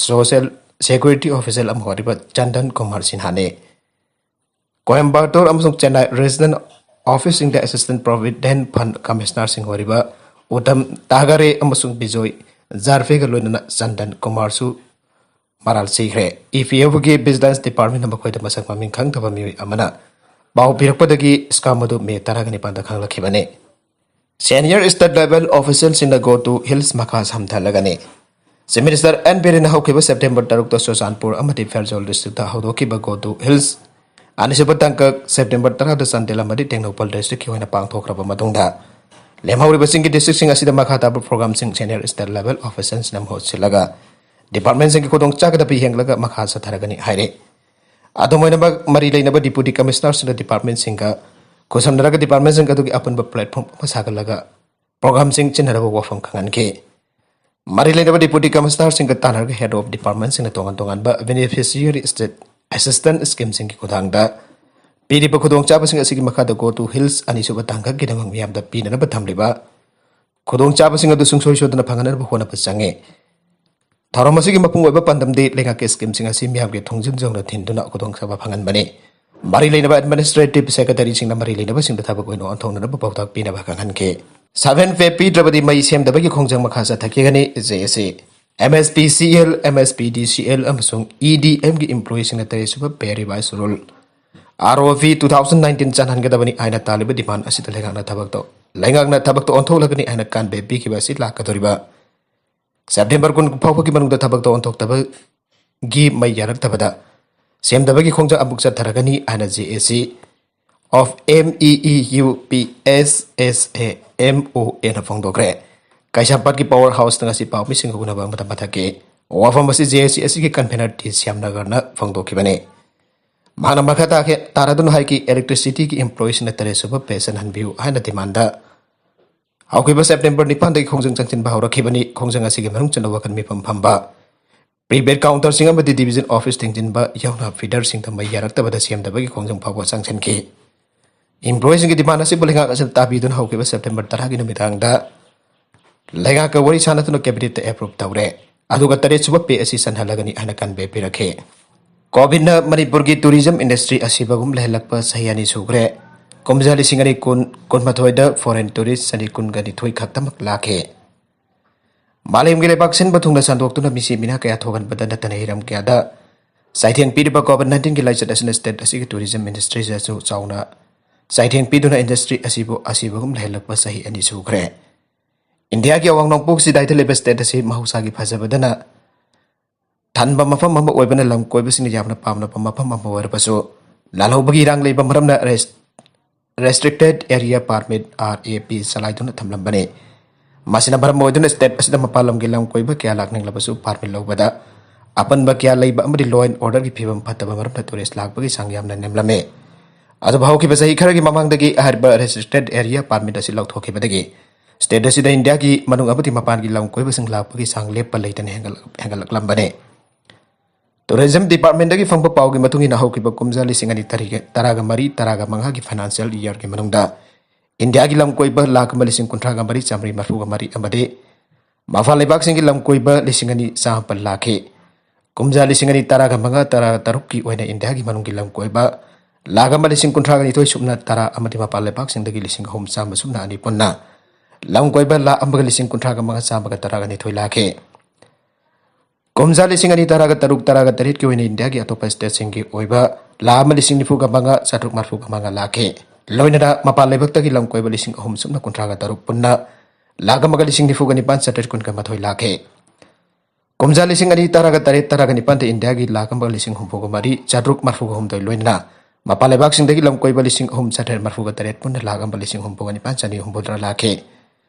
ꯁꯣꯁꯤꯌꯦꯜ ꯁꯦꯀ꯭ꯌꯨꯔꯤꯇꯤ ꯑꯣꯐꯤꯁꯤꯌꯦꯜ ꯑꯃ ꯑꯣꯏꯔꯤꯕ ꯆꯟꯗꯟ ꯀꯨꯃꯥꯔ ꯁꯤꯟꯍꯥꯅꯤ꯫ ꯀꯣꯏꯝꯕꯇꯣꯔ ꯑꯃꯁꯨꯡ ꯆꯦꯟꯅꯥꯏ ꯔꯤꯖꯅꯦꯜ ꯑꯣꯐꯤꯁꯁꯤꯡꯗ ꯑꯦꯁꯤꯁꯇꯦꯟꯠ ꯄ꯭ꯔꯣꯚꯤꯗꯦꯟꯠ ꯐꯟꯗ ꯀꯃꯤꯁꯅꯔꯁꯤꯡ ꯑꯣꯏꯔꯤꯕ ꯎꯇꯝ ꯇꯥꯒꯔꯦ ꯑꯃꯁꯨꯡ ꯕꯤꯖꯣꯏ ꯖꯥꯔꯐꯦꯒ ꯂꯣꯏꯅꯅ ꯆꯟꯗꯟ ꯀꯨꯃꯥꯔꯁꯨ ꯃꯔꯥꯜ ꯁꯤꯈ꯭ꯔꯦ꯫ ꯏ ꯄꯤ ꯑꯦꯐ ꯑꯣꯒꯤ ꯚꯤꯖꯤꯂꯦꯟꯁ ꯗꯤꯄꯥꯔꯠꯃꯦꯟꯅ ꯃꯈꯣꯏꯗ ꯃꯁꯛ ꯃꯃꯤꯡ ꯈꯪꯗꯕ ꯃꯤꯑꯣꯏ ꯑꯃꯅ ꯄꯥꯎ ꯄꯤꯔꯛꯄꯗꯒꯤ ꯁ꯭ꯀꯥꯝ ꯑꯗꯨ ꯃꯦ ꯇꯔꯥꯒ ꯅꯤꯄꯥꯟꯗ ꯈꯪꯂꯛꯈꯤꯕꯅꯤ꯫ ꯁꯦꯅꯤꯌꯔ ꯁ꯭ꯇꯦꯠ ꯂꯦꯚꯦꯜ ꯑꯣꯐꯤꯁꯤꯌꯦꯜꯁꯤꯡꯅ ꯒꯣ ꯇꯨ ꯍꯤꯜꯁ ꯃꯈꯥ ꯁꯝꯊꯍꯜꯂꯒꯅꯤ꯫ ꯆꯤꯐ ꯃꯤꯅꯤꯁꯇꯔ ꯑꯦꯟ ꯕꯤꯔꯦꯟꯅ ꯍꯧꯈꯤꯕ ꯁꯦꯞꯇꯦꯝꯕꯔ ꯇꯔꯨꯛꯇ ꯆꯨꯔꯆꯥꯟꯄꯨꯔ ꯑꯃꯗꯤ ꯐꯦꯔꯖꯧꯜ ꯗꯤꯁꯇ꯭ꯔꯤꯛꯇ ꯍꯧꯗꯣꯛꯈꯤꯕ ꯒꯣ ꯇꯨ ꯍꯤꯜꯁ ꯑꯅꯤꯁꯨꯕ ꯇꯥꯡꯀꯛ ꯁꯦꯞꯇꯦꯝꯕꯔ ꯇꯔꯥꯗ ꯆꯥꯟꯗꯦꯜ ꯑꯃꯗꯤ ꯇꯦꯡꯅꯧꯄꯜ ꯗꯤꯁꯇ꯭ꯔꯤꯛꯀꯤ ꯑꯣꯏꯅ ꯄꯥꯡꯊꯣꯛꯈ꯭ꯔꯕ ꯃꯇꯨꯡꯗ, ꯂꯦꯝꯍꯧꯔꯤꯕꯁꯤꯡꯒꯤ ꯗꯤꯁꯇ꯭ꯔꯤꯛꯁꯤꯡ ꯑꯁꯤꯗ ꯃꯈꯥ ꯇꯥꯕ ꯄ꯭ꯔꯣꯒ꯭ꯔꯥꯝꯁꯤꯡ ꯁꯦꯅꯤꯌꯔ ꯁ꯭ꯇꯦꯠ ꯂꯦꯚꯦꯜ ꯑꯣꯐꯤꯁꯤꯌꯦꯜꯁꯤꯡꯅ ꯃꯍꯨꯠ ꯁꯤꯜꯂꯒ ꯗꯤꯄꯥꯔꯠꯃꯦꯟꯁꯤꯡꯒꯤ ꯈꯨꯗꯣꯡ ꯆꯥꯒꯗꯕ ꯌꯦꯡꯂꯒ ꯃꯈꯥ ꯆꯠꯊꯔꯒꯅꯤ ꯍꯥꯏꯔꯤ꯫ ꯑꯗꯨꯝ ꯑꯣꯏꯅꯃꯛ, ꯃꯔꯤ ꯂꯩꯅꯕ ꯗꯤꯄꯨꯇꯤ ꯀꯃꯤꯁꯅꯔꯁꯤꯡꯅ ꯗꯤꯄꯥꯔꯠꯃꯦꯟꯁꯤꯡꯒ ꯈꯨꯠꯁꯝꯅꯔꯒ ꯗꯤꯄꯥꯔꯠꯃꯦꯟꯁꯤꯡ ꯑꯗꯨꯒꯤ ꯑꯄꯨꯟꯕ ꯄ꯭ꯂꯦꯠꯐꯣꯝ ꯑꯃ ꯁꯥꯒꯠꯂꯒ ꯄ꯭ꯔꯣꯒ꯭ꯔꯥꯝꯁꯤꯡ ꯆꯤꯟꯅꯅꯕ ꯋꯥꯐꯝ ꯈꯪꯍꯟꯈꯤ꯫ ꯃꯔꯤ ꯂꯩꯅꯕ Deputy Commissionerꯁꯤꯡꯒ ꯇꯥꯟꯅꯔꯒ Head of Departmentꯁꯤꯡꯅ ꯇꯣꯉꯥꯟ ꯇꯣꯉꯥꯟꯕ Beneficiary State Assistance Schemeꯁꯤꯡꯒꯤ ꯈꯨꯊꯥꯡꯗ ꯄꯤꯔꯤꯕ ꯈꯨꯗꯣꯡꯆꯥꯕꯁꯤꯡ ꯑꯁꯤꯒꯤ ꯃꯈꯥꯗ Go to Hills ꯑꯅꯤꯁꯨꯕ ꯇꯥꯡꯀꯛꯀꯤꯗꯃꯛ ꯃꯤꯌꯥꯝꯗ ꯄꯤꯅꯅꯕ ꯊꯝꯂꯤꯕ ꯈꯨꯗꯣꯡꯆꯥꯕꯁꯤꯡ ꯑꯗꯨ ꯁꯨꯡꯁꯣꯏ ꯁꯣꯏꯗꯅ ꯐꯪꯍꯟꯅꯕ ꯍꯣꯠꯅꯕ ꯆꯪꯉꯤ꯫ ꯊꯧꯔꯝ ꯑꯁꯤꯒꯤ ꯃꯄꯨꯡ ꯑꯣꯏꯕ ꯄꯥꯟꯗꯝꯗꯤ ꯂꯩꯉꯥꯛꯀꯤ schemeꯁꯤꯡ ꯑꯁꯤ ꯃꯤꯌꯥꯝꯒꯤ ꯊꯣꯡꯖꯤꯟ ꯌꯧꯅ ꯊꯤꯟꯗꯨꯅ ꯈꯨꯗꯣꯡꯆꯥꯕ ꯐꯪꯍꯟꯕꯅꯤ꯫ ꯃꯔꯤ ꯂꯩꯅꯕ Administrative Secretaryꯁꯤꯡꯅ ꯃꯔꯤ ꯂꯩꯅꯕꯁꯤꯡꯗ ꯊꯕꯛ ꯑꯣꯏꯅ ꯑꯣꯟꯊꯣꯛꯅꯅꯕ ꯄꯥꯎꯇꯥꯛ ꯄꯤꯅꯕ ꯈꯪꯍꯟꯈꯤ꯫ Seven pay ꯄꯤꯗ꯭ꯔꯕꯗꯤ ꯃꯩ ꯁꯦꯝꯗꯕꯒꯤ ꯈꯣꯡꯖꯪ ꯃꯈꯥ ꯆꯠꯊꯈꯤꯒꯅꯤ꯫ JAC, MSPCL, MSPDCL ꯑꯃꯁꯨꯡ EDMꯒꯤ employeeꯁꯤꯡꯅ ꯇꯔꯦꯠꯁꯨꯕ Pay Revise Rule, ROP two thousand nineteen ꯆꯜꯍꯟꯒꯗꯕꯅꯤ ꯍꯥꯏꯅ ꯇꯥꯜꯂꯤꯕ demand ꯑꯁꯤꯗ ꯂꯩꯉꯥꯛꯅ ꯊꯕꯛꯇ, ꯂꯩꯉꯥꯛꯅ ꯊꯕꯛꯇ ꯑꯣꯟꯊꯣꯛꯂꯒꯅꯤ ꯍꯥꯏꯅ ꯀꯥꯟꯕꯦ ꯄꯤꯈꯤꯕ ꯑꯁꯤ ꯂꯥꯛꯀꯗꯧꯔꯤꯕ September ꯀꯨꯟ ꯐꯥꯎꯕꯒꯤ ꯃꯅꯨꯡꯗ ꯊꯕꯛꯇ ꯑꯣꯟꯊꯣꯛꯇꯕꯒꯤ ꯃꯩ ꯌꯥꯔꯛꯇꯕꯗ ꯁꯦꯝꯗꯕꯒꯤ ꯈꯣꯡꯖꯪ ꯑꯃꯨꯛ ꯆꯠꯊꯔꯒꯅꯤ ꯍꯥꯏꯅ JAC of MEEUPSSAMOAꯅ ꯐꯣꯡꯗꯣꯛꯈ꯭ꯔꯦ꯫ ꯀꯩꯁꯥꯝꯄꯥꯠꯀꯤ Power Houseꯇ ꯉꯁꯤ ꯄꯥꯎꯃꯤꯁꯤꯡꯒ ꯎꯅꯕ ꯑꯃꯗ ꯃꯊꯛꯀꯤ ꯋꯥꯐꯝ ꯑꯁꯤ JAC ꯑꯁꯤꯒꯤ convener T ꯁ꯭ꯌꯥꯝꯅꯒꯔꯅ ꯐꯣꯡꯗꯣꯛꯈꯤꯕꯅꯤ꯫ ꯃꯍꯥꯛꯅ ꯃꯈꯥ ꯇꯥꯈꯤ-, ꯇꯥꯔꯗꯨꯅ ꯍꯥꯏꯈꯤ, Electricityꯒꯤ employeeꯁꯤꯡꯅ ꯇꯔꯦꯠꯁꯨꯕ pay ꯆꯜꯍꯟꯕꯤꯌꯨ ꯍꯥꯏꯅ demandꯗ ꯍꯧꯈꯤꯕ September ꯅꯤꯄꯥꯟꯗꯒꯤ ꯈꯣꯡꯖꯪ ꯆꯪꯁꯤꯟꯕ ꯍꯧꯔꯛꯈꯤꯕꯅꯤ꯫ ꯈꯣꯡꯖꯪ ꯑꯁꯤꯒꯤ ꯃꯅꯨꯡ ꯆꯟꯅ ꯋꯥꯈꯜ ꯃꯤꯐꯝ ꯐꯝꯕ, prepaid counterꯁꯤꯡ ꯑꯃꯗꯤ division office ꯊꯤꯡꯖꯤꯟꯕ ꯌꯥꯎꯅ feederꯁꯤꯡꯗ ꯃꯩ ꯌꯥꯔꯛꯇꯕꯗ ꯁꯦꯝꯗꯕꯒꯤ ꯈꯣꯡꯖꯪ ꯐꯥꯎꯕ ꯆꯪꯁꯤꯟꯈꯤ꯫ Employeeꯁꯤꯡꯒꯤ demand ꯑꯁꯤꯕꯨ ꯂꯩꯉꯥꯛ ꯑꯁꯤꯗ ꯇꯥꯕꯤꯗꯨꯅ ꯍꯧꯈꯤꯕ September ꯇꯔꯥꯒꯤ ꯅꯨꯃꯤꯗꯥꯡꯗ ꯂꯩꯉꯥꯛꯀ ꯋꯥꯔꯤ ꯁꯥꯟꯅꯗꯨꯅ cabinetꯇ approve ꯇꯧꯔꯦ꯫ ꯑꯗꯨꯒ ꯇꯔꯦꯠꯁꯨꯕ pay ꯑꯁꯤ ꯆꯟꯍꯜꯂꯒꯅꯤ ꯍꯥꯏꯅ ꯀꯥꯟꯕꯦ ꯄꯤꯔꯛꯈꯤ꯫ COVIDꯅ ꯃꯅꯤꯄꯨꯔꯒꯤ tourism industry ꯑꯁꯤꯕꯒꯨꯝ ꯂꯩꯍꯜꯂꯛꯄ ꯆꯍꯤ ꯑꯅꯤ ꯁꯨꯈ꯭ꯔꯦ꯫ ꯀꯨꯝꯖꯥ ꯂꯤꯁꯤꯡ ꯑꯅꯤ ꯀꯨꯟ, ꯀꯨꯟꯃꯥꯊꯣꯏꯗ foreign tourist ꯆꯅꯤ ꯀꯨꯟꯒ ꯅꯤꯊꯣꯏ ꯈꯛꯇꯃꯛ ꯂꯥꯛꯈꯤ꯫ ꯃꯥꯂꯦꯝꯒꯤ ꯂꯩꯕꯥꯛ ꯁꯤꯟꯕ ꯊꯨꯡꯅ ꯁꯟꯗꯣꯛꯇꯨꯅ ꯃꯤꯁꯤ ꯃꯤꯅꯥ ꯀꯌꯥ ꯊꯣꯛꯍꯟꯕꯗ ꯅꯠꯇꯅ ꯍꯤꯔꯝ ꯀꯌꯥꯗ ꯆꯩꯊꯦꯡ ꯄꯤꯔꯤꯕ COVID nineteenꯒꯤ ꯂꯥꯏꯆꯠ ꯑꯁꯤꯅ state ꯑꯁꯤꯒꯤ tourism industryꯗꯁꯨ ꯆꯥꯎꯅ ꯆꯩꯊꯦꯡ ꯄꯤꯗꯨꯅ industry ꯑꯁꯤꯕꯨ ꯑꯁꯤꯕꯒꯨꯝ ꯂꯩꯍꯜꯂꯛꯄ ꯆꯍꯤ ꯑꯅꯤ ꯁꯨꯈ꯭ꯔꯦ꯫ ꯏꯟꯗꯤꯌꯥꯒꯤ ꯑꯋꯥꯡ ꯅꯣꯡꯄꯣꯛ ꯆꯤꯗꯥꯏꯗ ꯂꯩꯕ state ꯑꯁꯤ ꯃꯍꯧꯁꯥꯒꯤ ꯐꯖꯕꯗꯅ ꯊꯟꯕ ꯃꯐꯝ ꯑꯃ ꯑꯣꯏꯕꯅ ꯂꯝ ꯀꯣꯏꯕꯁꯤꯡꯅ ꯌꯥꯝꯅ ꯄꯥꯝꯅꯕ ꯃꯐꯝ ꯑꯃ ꯑꯣꯏꯔꯕꯁꯨ, ꯂꯥꯜꯍꯧꯕꯒꯤ ꯏꯔꯥꯡ ꯂꯩꯕ ꯃꯔꯝꯅ res-, Restricted Area Permit, RAP, ꯆꯂꯥꯏꯗꯨꯅ ꯊꯝꯂꯝꯕꯅꯤ꯫ ꯃꯁꯤꯅ ꯃꯔꯝ ꯑꯣꯏꯗꯨꯅ state ꯑꯁꯤꯗ ꯃꯄꯥꯟ ꯂꯝꯒꯤ ꯂꯝ ꯀꯣꯏꯕ ꯀꯌꯥ ꯂꯥꯛꯅꯤꯡꯂꯕꯁꯨ permit ꯂꯧꯕꯗ ꯑꯄꯟꯕ ꯀꯌꯥ ꯂꯩꯕ ꯑꯃꯗꯤ law and orderꯒꯤ ꯐꯤꯕꯝ ꯐꯠꯇꯕ ꯃꯔꯝꯅ tourist ꯂꯥꯛꯄꯒꯤ ꯆꯥꯡ ꯌꯥꯝꯅ ꯅꯦꯝꯂꯝꯃꯤ꯫ ꯑꯗꯨꯕꯨ ꯍꯧꯈꯤꯕ ꯆꯍꯤ ꯈꯔꯒꯤ ꯃꯃꯥꯡꯗꯒꯤ ꯍꯥꯏꯔꯤꯕ Restricted Area Permit ꯑꯁꯤ ꯂꯧꯊꯣꯛꯈꯤꯕꯗꯒꯤ State ꯑꯁꯤꯗ ꯏꯟꯗꯤꯌꯥꯒꯤ ꯃꯅꯨꯡ ꯑꯃꯗꯤ ꯃꯄꯥꯟꯒꯤ ꯂꯝ ꯀꯣꯏꯕꯁꯤꯡ ꯂꯥꯛꯄꯒꯤ ꯆꯥꯡ ꯂꯦꯞꯄ ꯂꯩꯇꯅ ꯍꯦꯟꯒꯠꯂꯛ-, ꯍꯦꯟꯒꯠꯂꯛꯂꯝꯕꯅꯤ꯫ Tourism Departmentꯇꯒꯤ ꯐꯪꯕ ꯄꯥꯎꯒꯤ ꯃꯇꯨꯡ ꯏꯟꯅ, ꯍꯧꯈꯤꯕ ꯀꯨꯝꯖꯥ ꯂꯤꯁꯤꯡ ꯑꯅꯤ ꯇꯔꯥꯒ ꯃꯔꯤ ꯇꯔꯥꯒ ꯃꯉꯥꯒꯤ financial yearꯒꯤ ꯃꯅꯨꯡꯗ ꯏꯟꯗꯤꯌꯥꯒꯤ ꯂꯝ ꯀꯣꯏꯕ ꯂꯥꯈ ꯑꯃ ꯂꯤꯁꯤꯡ ꯀꯨꯟꯊ꯭ꯔꯥꯒ ꯃꯔꯤ ꯆꯥꯃꯔꯤ ꯃꯔꯤꯐꯨꯒ ꯃꯔꯤ ꯑꯃꯗꯤ ꯃꯄꯥꯟ ꯂꯩꯕꯥꯛꯁꯤꯡꯒꯤ ꯂꯝ ꯀꯣꯏꯕ ꯂꯤꯁꯤꯡ ꯑꯅꯤ ꯆꯥꯃꯥꯄꯜ ꯂꯥꯛꯈꯤ꯫ ꯀꯨꯝꯖꯥ ꯂꯤꯁꯤꯡ ꯑꯅꯤ ꯇꯔꯥꯒ ꯃꯉꯥ ꯇꯔꯥ ꯇꯔꯨꯛꯀꯤ ꯑꯣꯏꯅ ꯏꯟꯗꯤꯌꯥꯒꯤ ꯃꯅꯨꯡꯒꯤ ꯂꯝ ꯀꯣꯏꯕ ꯂꯥꯈ ꯑꯃ ꯂꯤꯁꯤꯡ ꯀꯨꯟꯊ꯭ꯔꯥꯒ ꯅꯤꯊꯣꯏ ꯁꯨꯞꯅ ꯇꯔꯥ ꯑꯃꯗꯤ ꯃꯄꯥꯟ ꯂꯩꯕꯥꯛꯁꯤꯡꯗꯒꯤ ꯂꯤꯁꯤꯡ ꯑꯍꯨꯝ ꯆꯥꯝꯃ ꯁꯨꯞꯅ ꯑꯅꯤ ꯄꯨꯟꯅ ꯂꯝ ꯀꯣꯏꯕ ꯂꯥꯈ ꯑꯃꯒ ꯂꯤꯁꯤꯡ ꯀꯨꯟꯊ꯭ꯔꯥꯒ ꯃꯉꯥ ꯆꯥꯝꯃꯒ ꯇꯔꯥꯒ ꯅꯤꯊꯣꯏ ꯂꯥꯛꯈꯤ꯫ ꯀꯨꯝꯖꯥ ꯂꯤꯁꯤꯡ ꯑꯅꯤ ꯇꯔꯥꯒ ꯇꯔꯨꯛ ꯇꯔꯥꯒ ꯇꯔꯦꯠꯀꯤ ꯑꯣꯏꯅ ꯏꯟꯗꯤꯌꯥꯒꯤ ꯑꯇꯣꯞꯄ stateꯁꯤꯡꯒꯤ ꯑꯣꯏꯕ ꯂꯥꯈ ꯑꯃ ꯂꯤꯁꯤꯡ ꯅꯤꯐꯨꯒ ꯃꯉꯥ ꯆꯥꯇ꯭ꯔꯨꯛ ꯃꯔꯤꯐꯨꯒ ꯃꯉꯥ ꯂꯥꯛꯈꯤ꯫ ꯂꯣꯏꯅꯅ ꯃꯄꯥꯟ ꯂꯩꯕꯥꯛꯇꯒꯤ ꯂꯝ ꯀꯣꯏꯕ ꯂꯤꯁꯤꯡ ꯑꯍꯨꯝ ꯁꯨꯞꯅ ꯀꯨꯟꯊ꯭ꯔꯥꯒ ꯇꯔꯨꯛ ꯄꯨꯟꯅ ꯂꯥꯈ ꯑꯃꯒ ꯂꯤꯁꯤꯡ ꯅꯤꯐꯨꯒ ꯅꯤꯄꯥꯟ ꯆꯥꯇ꯭ꯔꯦꯠ ꯀꯨꯟꯒ ꯃꯥꯊꯣꯏ ꯂꯥꯛꯈꯤ꯫ ꯀꯨꯝꯖꯥ ꯂꯤꯁꯤꯡ ꯑꯅꯤ ꯇꯔꯥꯒ ꯇꯔꯦꯠ ꯇꯔꯥꯒ ꯅꯤꯄꯥꯟꯗ ꯏꯟꯗꯤꯌꯥꯒꯤ ꯂꯥꯈ ꯑꯃꯒ ꯂꯤꯁꯤꯡ ꯍꯨꯝꯐꯨꯒ ꯃꯔꯤ ꯆꯥꯇ꯭ꯔꯨꯛ ꯃꯔꯤꯐꯨꯒ ꯍꯨꯝꯗꯣꯏ ꯂꯣꯏꯅꯅ ꯃꯄꯥꯟ ꯂꯩꯕꯥꯛꯁꯤꯡꯗꯒꯤ ꯂꯝ ꯀꯣꯏꯕ ꯂꯤꯁꯤꯡ ꯑꯍꯨꯝ ꯆꯥꯇ꯭ꯔꯦꯠ ꯃꯔꯤꯐꯨꯒ ꯇꯔꯦꯠ ꯄꯨꯟꯅ ꯂꯥꯈ ꯑꯃ ꯂꯤꯁꯤꯡ ꯍꯨꯝꯐꯨꯒ ꯅꯤꯄꯥꯟ ꯆꯥꯅꯤ ꯍꯨꯝꯐꯨꯇꯔꯥ ꯂꯥꯛꯈꯤ꯫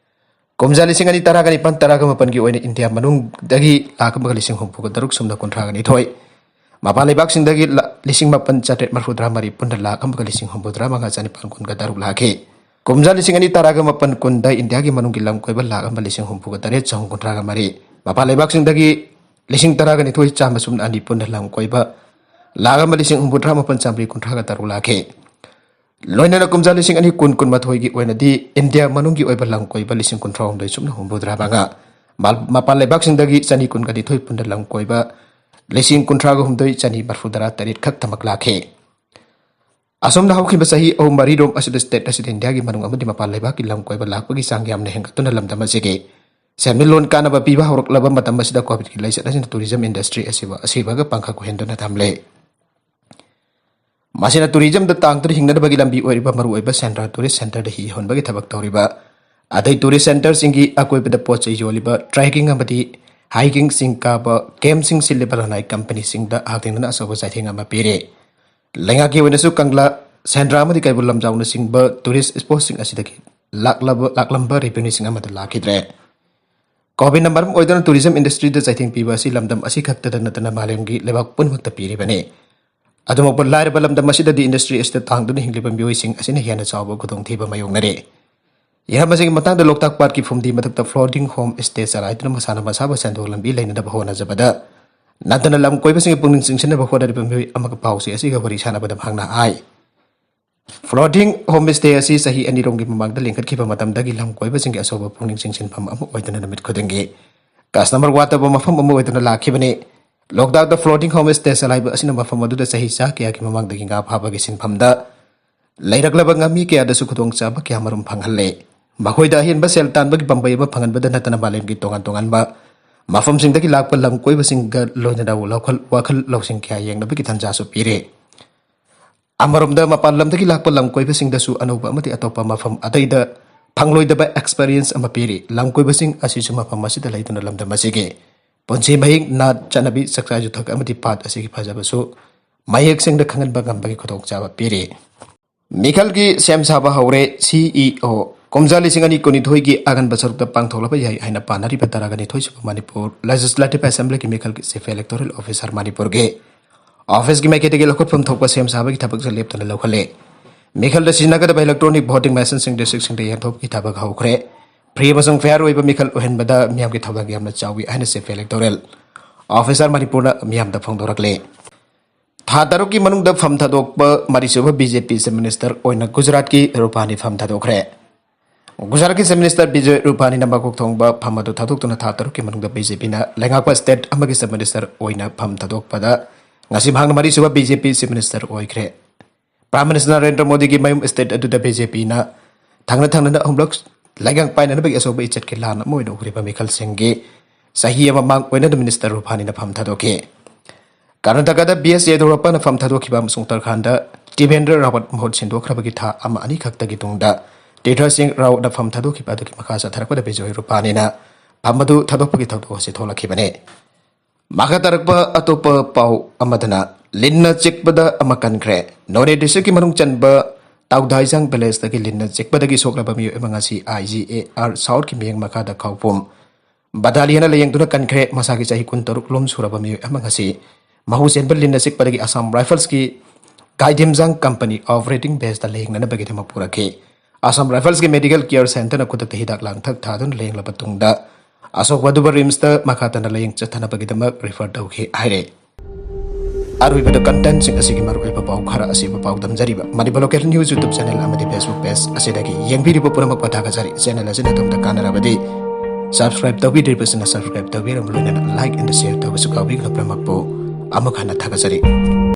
ꯀꯨꯝꯖꯥ ꯂꯤꯁꯤꯡ ꯑꯅꯤ ꯇꯔꯥꯒ ꯅꯤꯄꯥꯟ ꯇꯔꯥꯒ ꯃꯥꯄꯟꯒꯤ ꯑꯣꯏꯅ ꯏꯟꯗꯤꯌꯥ ꯃꯅꯨꯡꯗꯒꯤ ꯂꯥꯈ ꯑꯃꯒ ꯂꯤꯁꯤꯡ ꯍꯨꯝꯐꯨꯒ ꯇꯔꯨꯛ ꯁꯨꯞꯅ ꯀꯨꯟꯊ꯭ꯔꯥꯒ ꯅꯤꯊꯣꯏ, ꯃꯄꯥꯟ ꯂꯩꯕꯥꯛꯁꯤꯡꯗꯒꯤ ꯂꯥ-, ꯂꯤꯁꯤꯡ ꯃꯥꯄꯟ ꯆꯥꯇ꯭ꯔꯦꯠ ꯃꯔꯤꯐꯨꯇꯔꯥ ꯃꯔꯤ ꯄꯨꯟꯅ ꯂꯥꯈ ꯑꯃꯒ ꯂꯤꯁꯤꯡ ꯍꯨꯝꯐꯨꯇꯔꯥ ꯃꯉꯥ ꯆꯥꯅꯤꯄꯥꯟ ꯀꯨꯟꯒ ꯇꯔꯨꯛ ꯂꯥꯛꯈꯤ꯫ ꯀꯨꯝꯖꯥ ꯂꯤꯁꯤꯡ ꯑꯅꯤ ꯇꯔꯥꯒ ꯃꯥꯄꯟ ꯀꯨꯟꯗ ꯏꯟꯗꯤꯌꯥꯒꯤ ꯃꯅꯨꯡꯒꯤ ꯂꯝ ꯀꯣꯏꯕ ꯂꯥꯈ ꯑꯃ ꯂꯤꯁꯤꯡ ꯍꯨꯝꯐꯨꯒ ꯇꯔꯦꯠ ꯆꯍꯨꯝ ꯀꯨꯟꯊ꯭ꯔꯥꯒ ꯃꯔꯤ, ꯃꯄꯥꯟ ꯂꯩꯕꯥꯛꯁꯤꯡꯗꯒꯤ ꯂꯤꯁꯤꯡ ꯇꯔꯥꯒ ꯅꯤꯊꯣꯏ ꯆꯥꯝꯃ ꯁꯨꯞꯅ ꯑꯅꯤ ꯄꯨꯟꯅ ꯂꯝ ꯀꯣꯏꯕ ꯂꯥꯈ ꯑꯃ ꯂꯤꯁꯤꯡ ꯍꯨꯝꯐꯨꯇꯔꯥ ꯃꯥꯄꯟ ꯆꯥꯃꯔꯤ ꯀꯨꯟꯊ꯭ꯔꯥꯒ ꯇꯔꯨꯛ ꯂꯥꯛꯈꯤ꯫ ꯂꯣꯏꯅꯅ ꯀꯨꯝꯖꯥ ꯂꯤꯁꯤꯡ ꯑꯅꯤ ꯀꯨꯟ ꯀꯨꯟꯃꯥꯊꯣꯏꯒꯤ ꯑꯣꯏꯅꯗꯤ ꯏꯟꯗꯤꯌꯥ ꯃꯅꯨꯡꯒꯤ ꯑꯣꯏꯕ ꯂꯝ ꯀꯣꯏꯕ ꯂꯤꯁꯤꯡ ꯀꯨꯟꯊ꯭ꯔꯥꯍꯨꯝꯗꯣꯏ ꯁꯨꯞꯅ ꯍꯨꯝꯐꯨꯇꯔꯥ ꯃꯉꯥ, ꯃꯥ-, ꯃꯄꯥꯟ ꯂꯩꯕꯥꯛꯁꯤꯡꯗꯒꯤ ꯆꯅꯤ ꯀꯨꯟꯒ ꯅꯤꯊꯣꯏ ꯄꯨꯟꯅ ꯂꯝ ꯀꯣꯏꯕ ꯂꯤꯁꯤꯡ ꯀꯨꯟꯊ꯭ꯔꯥꯒ ꯍꯨꯝꯗꯣꯏ ꯆꯅꯤ ꯃꯔꯤꯐꯨꯇꯔꯥ ꯇꯔꯦꯠ ꯈꯛꯇꯃꯛ ꯂꯥꯛꯈꯤ꯫ ꯑꯁꯨꯝꯅ ꯍꯧꯈꯤꯕ ꯆꯍꯤ ꯑꯍꯨꯝ ꯃꯔꯤꯔꯣꯝ ꯑꯁꯤꯗ state ꯑꯁꯤꯗ ꯏꯟꯗꯤꯌꯥꯒꯤ ꯃꯅꯨꯡ ꯑꯃꯗꯤ ꯃꯄꯥꯟ ꯂꯩꯕꯥꯛꯀꯤ ꯂꯝ ꯀꯣꯏꯕ ꯂꯥꯛꯄꯒꯤ ꯆꯥꯡ ꯌꯥꯝꯅ ꯍꯦꯟꯒꯠꯇꯨꯅ ꯂꯝꯗꯝ ꯑꯁꯤꯒꯤ ꯁꯦꯟꯃꯤꯠꯂꯣꯟ ꯀꯥꯟꯅꯕ ꯄꯤꯕ ꯍꯧꯔꯛꯂꯕ ꯃꯇꯝ ꯑꯁꯤꯗ COVIDꯀꯤ ꯂꯥꯏꯆꯠ ꯑꯁꯤꯅ tourism industry ꯑꯁꯤꯕꯨ ꯑꯁꯤꯕꯒ ꯄꯪꯈꯛ ꯑꯣꯏꯍꯟꯗꯨꯅ ꯊꯝꯂꯦ꯫ ꯃꯁꯤꯅ tourismꯗ ꯇꯥꯡꯗꯨꯅ ꯍꯤꯡꯅꯅꯕꯒꯤ ꯂꯝꯕꯤ ꯑꯣꯏꯔꯤꯕ ꯃꯔꯨꯑꯣꯏꯕ ꯁꯦꯟꯗ꯭ꯔꯥ tourist centreꯗ ꯍꯤ ꯍꯣꯟꯕꯒꯤ ꯊꯕꯛ ꯇꯧꯔꯤꯕ ꯑꯇꯩ tourist centreꯁꯤꯡꯒꯤ ꯑꯀꯣꯏꯕꯗ ꯄꯣꯠ ꯆꯩ ꯌꯣꯜꯂꯤꯕ trekking ꯑꯃꯗꯤ hiking, ꯆꯤꯡ ꯀꯥꯕ campꯁꯤꯡ ꯁꯤꯜꯂꯤꯕ ꯂꯅꯥꯏ companyꯁꯤꯡꯗ ꯍꯛꯊꯦꯡꯅꯅ ꯑꯆꯧꯕ ꯆꯩꯊꯦꯡ ꯑꯃ ꯄꯤꯔꯦ꯫ ꯂꯩꯉꯥꯛꯀꯤ ꯑꯣꯏꯅꯁꯨ ꯀꯪꯂꯥ, ꯁꯦꯟꯗ꯭ꯔꯥ ꯑꯃꯗꯤ ꯀꯩꯕꯨꯜ ꯂꯝꯖꯥꯎꯅꯆꯤꯡꯕ tourist spotꯁꯤꯡ ꯑꯁꯤꯗꯒꯤ ꯂꯥꯛꯂꯕ, ꯂꯥꯛꯂꯝꯕ revenueꯁꯤꯡ ꯑꯃꯠꯇ ꯂꯥꯛꯈꯤꯗ꯭ꯔꯦ꯫ COVIDꯅ ꯃꯔꯝ ꯑꯣꯏꯗꯨꯅ tourism industryꯗ ꯆꯩꯊꯦꯡ ꯄꯤꯕ ꯑꯁꯤ ꯂꯝꯗꯝ ꯑꯁꯤꯈꯛꯇꯗ ꯅꯠꯇꯅ ꯃꯥꯂꯦꯝꯒꯤ ꯂꯩꯕꯥꯛ ꯄꯨꯝꯅꯃꯛꯇ ꯄꯤꯔꯤꯕꯅꯤ꯫ ꯑꯗꯨꯃꯛꯄꯨ ꯂꯥꯏꯔꯕ ꯂꯝꯗꯝ ꯑꯁꯤꯗꯗꯤ industry ꯑꯁꯤꯗ ꯇꯥꯡꯗꯨꯅ ꯍꯤꯡꯂꯤꯕ ꯃꯤꯑꯣꯏꯁꯤꯡ ꯑꯁꯤꯅ ꯍꯦꯟꯅ ꯆꯥꯎꯕ ꯈꯨꯗꯣꯡꯊꯤꯕ ꯃꯥꯌꯣꯛꯅꯔꯦ꯫ ꯏꯍꯥꯟ ꯃꯁꯤꯒꯤ ꯃꯇꯥꯡꯗ ꯂꯣꯛꯇꯥꯛ ꯄꯥꯠꯀꯤ ꯐꯨꯝꯗꯤ ꯃꯊꯛꯇ floating home stay ꯆꯂꯥꯏꯗꯨꯅ ꯃꯁꯥꯅ ꯃꯁꯥꯕꯨ ꯁꯦꯟꯊꯣꯛ ꯂꯝꯕꯤ ꯂꯩꯅꯅꯕ ꯍꯣꯠꯅꯖꯕꯗ ꯅꯠꯇꯅ ꯂꯝ ꯀꯣꯏꯕꯁꯤꯡꯒꯤ ꯄꯨꯛꯅꯤꯡ ꯆꯤꯡꯁꯤꯟꯅꯕ ꯍꯣꯠꯅꯔꯤꯕ ꯃꯤꯑꯣꯏ ꯑꯃꯒ ꯄꯥꯎꯁꯦ ꯑꯁꯤꯒ ꯋꯥꯔꯤ ꯁꯥꯟꯅꯕꯗ ꯃꯍꯥꯛꯅ ꯍꯥꯏ, floating home stay ꯑꯁꯤ ꯆꯍꯤ ꯑꯅꯤꯔꯣꯝꯒꯤ ꯃꯃꯥꯡꯗ ꯂꯤꯡꯈꯠꯈꯤꯕ ꯃꯇꯝꯗꯒꯤ ꯂꯝ ꯀꯣꯏꯕꯁꯤꯡꯒꯤ ꯑꯆꯧꯕ ꯄꯨꯛꯅꯤꯡ ꯆꯤꯡꯁꯤꯟꯐꯝ ꯑꯃ ꯑꯣꯏꯗꯨꯅ ꯅꯨꯃꯤꯠ ꯈꯨꯗꯤꯡꯒꯤ customer ꯋꯥꯠꯇꯕ ꯃꯐꯝ ꯑꯃ ꯑꯣꯏꯗꯨꯅ ꯂꯥꯛꯈꯤꯕꯅꯤ꯫ ꯂꯣꯛꯇꯥꯛꯇ floating home stay ꯆꯂꯥꯏꯕ ꯑꯁꯤꯅ ꯃꯐꯝ ꯑꯗꯨꯗ ꯆꯍꯤ ꯆꯥ ꯀꯌꯥꯒꯤ ꯃꯃꯥꯡꯗꯒꯤ ꯉꯥ ꯐꯥꯕꯒꯤ ꯁꯤꯟꯐꯝꯗ ꯂꯩꯔꯛꯂꯕ ꯉꯥꯃꯤ ꯀꯌꯥꯗꯁꯨ ꯈꯨꯗꯣꯡꯆꯥꯕ ꯀꯌꯥꯃꯔꯨꯝ ꯐꯪꯍꯜꯂꯦ꯫ ꯃꯈꯣꯏꯗ ꯑꯍꯦꯟꯕ ꯁꯦꯜ ꯇꯥꯟꯕꯒꯤ ꯄꯥꯝꯕꯩ ꯑꯃ ꯐꯪꯍꯟꯕꯗ ꯅꯠꯇꯅ ꯃꯥꯂꯦꯝꯒꯤ ꯇꯣꯉꯥꯟ ꯇꯣꯉꯥꯟꯕ ꯃꯐꯝꯁꯤꯡꯗꯒꯤ ꯂꯥꯛꯄ ꯂꯝ ꯀꯣꯏꯕꯁꯤꯡꯒ ꯂꯣꯏꯅꯅ ꯋꯥꯈꯜ, ꯋꯥꯈꯜ ꯂꯧꯁꯤꯡ ꯀꯌꯥ ꯌꯦꯡꯅꯕꯒꯤ ꯇꯥꯟꯖꯥꯁꯨ ꯄꯤꯔꯦ꯫ ꯑꯃꯔꯣꯝꯗ ꯃꯄꯥꯟ ꯂꯝꯗꯒꯤ ꯂꯥꯛꯄ ꯂꯝ ꯀꯣꯏꯕꯁꯤꯡꯗꯁꯨ ꯑꯅꯧꯕ ꯑꯃꯗꯤ ꯑꯇꯣꯞꯄ ꯃꯐꯝ ꯑꯇꯩꯗ ꯐꯪꯂꯣꯏꯗꯕ experience ꯑꯃ ꯄꯤꯔꯤ꯫ ꯂꯝ ꯀꯣꯏꯕꯁꯤꯡ ꯑꯁꯤꯁꯨ ꯃꯐꯝ ꯑꯁꯤꯗ ꯂꯩꯗꯨꯅ ꯂꯝꯗꯝ ꯑꯁꯤꯒꯤ ꯄꯨꯟꯁꯤ ꯃꯍꯤꯡ, ꯅꯥꯠ, ꯆꯠꯅꯕꯤ, ꯆꯥꯛꯆꯥ ꯌꯨꯊꯛ ꯑꯃꯗꯤ ꯄꯥꯠ ꯑꯁꯤꯒꯤ ꯐꯖꯕꯁꯨ ꯃꯌꯦꯛ ꯁꯦꯡꯅ ꯈꯪꯍꯟꯕ ꯉꯝꯕꯒꯤ ꯈꯨꯗꯣꯡꯆꯥꯕ ꯄꯤꯔꯤ꯫ ꯃꯤꯈꯜꯒꯤ ꯁꯦꯝ ꯁꯥꯕ ꯍꯧꯔꯦ, CEO꯫ ꯀꯨꯝꯖꯥ ꯂꯤꯁꯤꯡ ꯑꯅꯤ ꯀꯨꯟꯅꯤꯊꯣꯏꯒꯤ ꯑꯉꯟꯕ ꯁꯔꯨꯛꯇ ꯄꯥꯡꯊꯣꯛꯂꯕ ꯌꯥꯏ ꯍꯥꯏꯅ ꯄꯥꯅꯔꯤꯕ ꯇꯔꯥꯒ ꯅꯤꯊꯣꯏ ꯁꯨꯕ ꯃꯅꯤꯄꯨꯔ Legislative Assemblyꯒꯤ ꯃꯤꯈꯜꯒꯤ Chief Electoral Officer ꯃꯅꯤꯄꯨꯔꯒꯤ officeꯀꯤ ꯃꯥꯏꯀꯩꯗꯒꯤ ꯂꯧꯈꯠꯐꯝ ꯊꯣꯛꯄ ꯁꯦꯝ ꯁꯥꯕꯒꯤ ꯊꯕꯛꯁꯦ ꯂꯦꯞꯇꯅ ꯂꯧꯈꯠꯂꯦ꯫ ꯃꯤꯈꯜꯗ ꯁꯤꯖꯤꯟꯅꯒꯗꯕ electronic voting machineꯁꯤꯡ districtꯁꯤꯡꯗ ꯌꯦꯟꯊꯣꯛꯄꯒꯤ ꯊꯕꯛ ꯍꯧꯈ꯭ꯔꯦ꯫ Free ꯑꯃꯁꯨꯡ fair ꯑꯣꯏꯕ ꯃꯤꯈꯜ ꯑꯣꯏꯍꯟꯕꯗ ꯃꯤꯌꯥꯝꯒꯤ ꯊꯧꯗꯥꯡ ꯌꯥꯝꯅ ꯆꯥꯎꯏ ꯍꯥꯏꯅ Chief Electoral Officer ꯃꯅꯤꯄꯨꯔꯅ ꯃꯤꯌꯥꯝꯗ ꯐꯣꯡꯗꯣꯔꯛꯂꯦ꯫ ꯊꯥ ꯇꯔꯨꯛꯀꯤ ꯃꯅꯨꯡꯗ ꯐꯝ ꯊꯥꯗꯣꯛꯄ ꯃꯔꯤꯁꯨꯕ BJP Chief Minister ꯑꯣꯏꯅ ꯒꯨꯖꯔꯥꯠꯀꯤ ꯔꯨꯄꯥꯅꯤ ꯐꯝ ꯊꯥꯗꯣꯛꯈ꯭ꯔꯦ꯫ ꯒꯨꯖꯔꯥꯠꯀꯤ Chief Minister ꯕꯤꯖꯣꯏ ꯔꯨꯄꯥꯅꯤꯅ ꯃꯀꯣꯛ ꯊꯣꯡꯕ ꯐꯝ ꯑꯗꯨ ꯊꯥꯗꯣꯛꯇꯨꯅ ꯊꯥ ꯇꯔꯨꯛꯀꯤ ꯃꯅꯨꯡꯗ BJPꯅ ꯂꯩꯉꯥꯛꯄ state ꯑꯃꯒꯤ Chief Minister ꯑꯣꯏꯅ ꯐꯝ ꯊꯥꯗꯣꯛꯄꯗ ꯉꯁꯤ ꯃꯍꯥꯛꯅ ꯃꯔꯤꯁꯨꯕ BJP Chief Minister ꯑꯣꯏꯈ꯭ꯔꯦ꯫ Prime Minister ꯅꯔꯦꯟꯗ꯭ꯔ ꯃꯣꯗꯤꯒꯤ ꯃꯌꯨꯝ state ꯑꯗꯨꯗ BJPꯅ ꯊꯪꯅ ꯊꯪꯅꯅ ꯑꯍꯨꯝꯂꯛ ꯂꯩꯉꯥꯛ ꯄꯥꯏꯅꯅꯕꯒꯤ ꯑꯆꯧꯕ ꯏꯖꯠꯀꯤ ꯂꯥꯟ ꯑꯃ ꯑꯣꯏꯅ ꯎꯈ꯭ꯔꯤꯕ ꯃꯤꯈꯜꯁꯤꯡꯒꯤ ꯆꯍꯤ ꯑꯃ ꯃꯥꯡ ꯑꯣꯏꯅ Minister ꯔꯨꯄꯥꯅꯤꯅ ꯐꯝ ꯊꯥꯗꯣꯛꯈꯤ꯫ ꯀꯔꯅꯥꯇꯀꯥꯗ ꯕꯤ ꯑꯦꯁ ꯌꯦꯗꯨꯔꯞꯄꯅ ꯐꯝ ꯊꯥꯗꯣꯛꯈꯤꯕ ꯑꯃꯁꯨꯡ ꯎꯠꯇꯔꯈꯥꯟꯗ ꯇꯤꯕꯦꯟꯗ꯭ꯔ ꯔꯥꯋꯠ ꯃꯍꯨꯠ ꯁꯤꯟꯗꯣꯛꯈ꯭ꯔꯕꯒꯤ ꯊꯥ ꯑꯃ ꯑꯅꯤꯈꯛꯇꯒꯤ ꯇꯨꯡꯗ ꯇꯤꯔꯊ ꯁꯤꯡ ꯔꯥꯋꯠꯅ ꯐꯝ ꯊꯥꯗꯣꯛꯈꯤꯕ ꯑꯗꯨꯒꯤ ꯃꯈꯥ ꯆꯠꯊꯔꯛꯄꯗ ꯕꯤꯖꯣꯏ ꯔꯨꯄꯥꯅꯤꯅ ꯐꯝ ꯑꯗꯨ ꯊꯥꯗꯣꯛꯄꯒꯤ ꯊꯧꯗꯣꯛ ꯑꯁꯤ ꯊꯣꯛꯂꯛꯈꯤꯕꯅꯤ꯫ ꯃꯈꯥ ꯇꯥꯔꯛꯄ ꯑꯇꯣꯞꯄ ꯄꯥꯎ ꯑꯃꯗꯅ ꯂꯤꯟꯅ ꯆꯤꯛꯄꯗ ꯑꯃ ꯀꯟꯈ꯭ꯔꯦ꯫ ꯅꯣꯅꯦ districtꯀꯤ ꯃꯅꯨꯡ ꯆꯟꯕ ꯇꯥꯎꯗꯥꯏꯖꯥꯡ villageꯇꯒꯤ ꯂꯤꯟꯅ ꯆꯤꯛꯄꯗꯒꯤ ꯁꯣꯛꯂꯕ ꯃꯤꯑꯣꯏ ꯑꯃ ꯉꯁꯤ I G A R Southꯀꯤ ꯃꯤꯠꯌꯦꯡ ꯃꯈꯥꯗ ꯈꯧꯄꯨꯝ ꯕꯗꯥꯂꯤꯌꯥꯅ ꯂꯥꯌꯦꯡꯗꯨꯅ ꯀꯟꯈ꯭ꯔꯦ꯫ ꯃꯁꯥꯒꯤ ꯆꯍꯤ ꯀꯨꯟꯇꯔꯨꯛ ꯂꯣꯝ ꯁꯨꯔꯕ ꯃꯤꯑꯣꯏ ꯑꯃ ꯉꯁꯤ ꯃꯍꯨ ꯆꯦꯟꯕ ꯂꯤꯟꯅ ꯆꯤꯛꯄꯗꯒꯤ Assam Riflesꯀꯤ ꯒꯥꯏꯗꯤꯝꯖꯥꯡ company operating baseꯇ ꯂꯥꯌꯦꯡꯅꯅꯕꯒꯤꯗꯃꯛ ꯄꯨꯔꯛꯈꯤ꯫ ꯑꯁꯥꯝ ꯔꯥꯏꯐꯜꯁꯀꯤ ꯃꯦꯗꯤꯀꯦꯜ ꯀꯤꯌꯔ ꯁꯦꯟꯇꯔꯅ ꯈꯨꯗꯛꯇ ꯍꯤꯗꯥꯛ ꯂꯥꯡꯊꯛ ꯊꯥꯗꯨꯅ ꯂꯥꯌꯦꯡꯂꯕ ꯇꯨꯡꯗ ꯑꯁꯣꯛꯄ ꯑꯗꯨꯕꯨ ꯔꯤꯝꯁꯇ ꯃꯈꯥ ꯇꯥꯅ ꯂꯥꯌꯦꯡ ꯆꯠꯊꯅꯕꯒꯤꯗꯃꯛ ꯔꯤꯐꯔ ꯇꯧꯈꯤ ꯍꯥꯏꯔꯦ꯫ ꯑꯔꯣꯏꯕꯗ ꯀꯟꯇꯦꯟꯁꯤꯡ ꯑꯁꯤꯒꯤ ꯃꯔꯨꯑꯣꯏꯕ ꯄꯥꯎ ꯈꯔ ꯑꯁꯤꯕꯨ ꯄꯥꯎꯗꯝꯖꯔꯤꯕ Manipur local news YouTube channel ꯑꯃꯗꯤ ꯐꯦꯁꯕꯨꯛ ꯄꯦꯖ ꯑꯁꯤꯗꯒꯤ ꯌꯦꯡꯕꯤꯔꯤꯕ ꯄꯨꯝꯅꯃꯛꯄꯨ ꯊꯥꯒꯠꯆꯔꯤ꯫ ꯆꯦꯅꯦꯜ ꯑꯁꯤꯅ ꯑꯗꯣꯝꯗ ꯀꯥꯟꯅꯔꯕꯗꯤ ꯁꯕꯁꯀ꯭ꯔꯥꯏꯕ ꯇꯧꯕꯤꯗ꯭ꯔꯤꯕꯁꯤꯅ ꯁꯕꯁꯀ꯭ꯔꯥꯏꯕ ꯇꯧꯕꯤꯔꯕ ꯂꯣꯏꯅꯅ ꯂꯥꯏꯛ ꯑꯦꯟ ꯁꯤꯌꯔ ꯇꯧꯕꯁꯨ ꯀꯥꯎꯕꯤꯒꯅꯨ꯫ ꯄꯨꯝꯅꯃꯛꯄꯨ ꯑꯃꯨꯛ ꯍꯟꯅ ꯊꯥꯒꯠꯆꯔꯤ꯫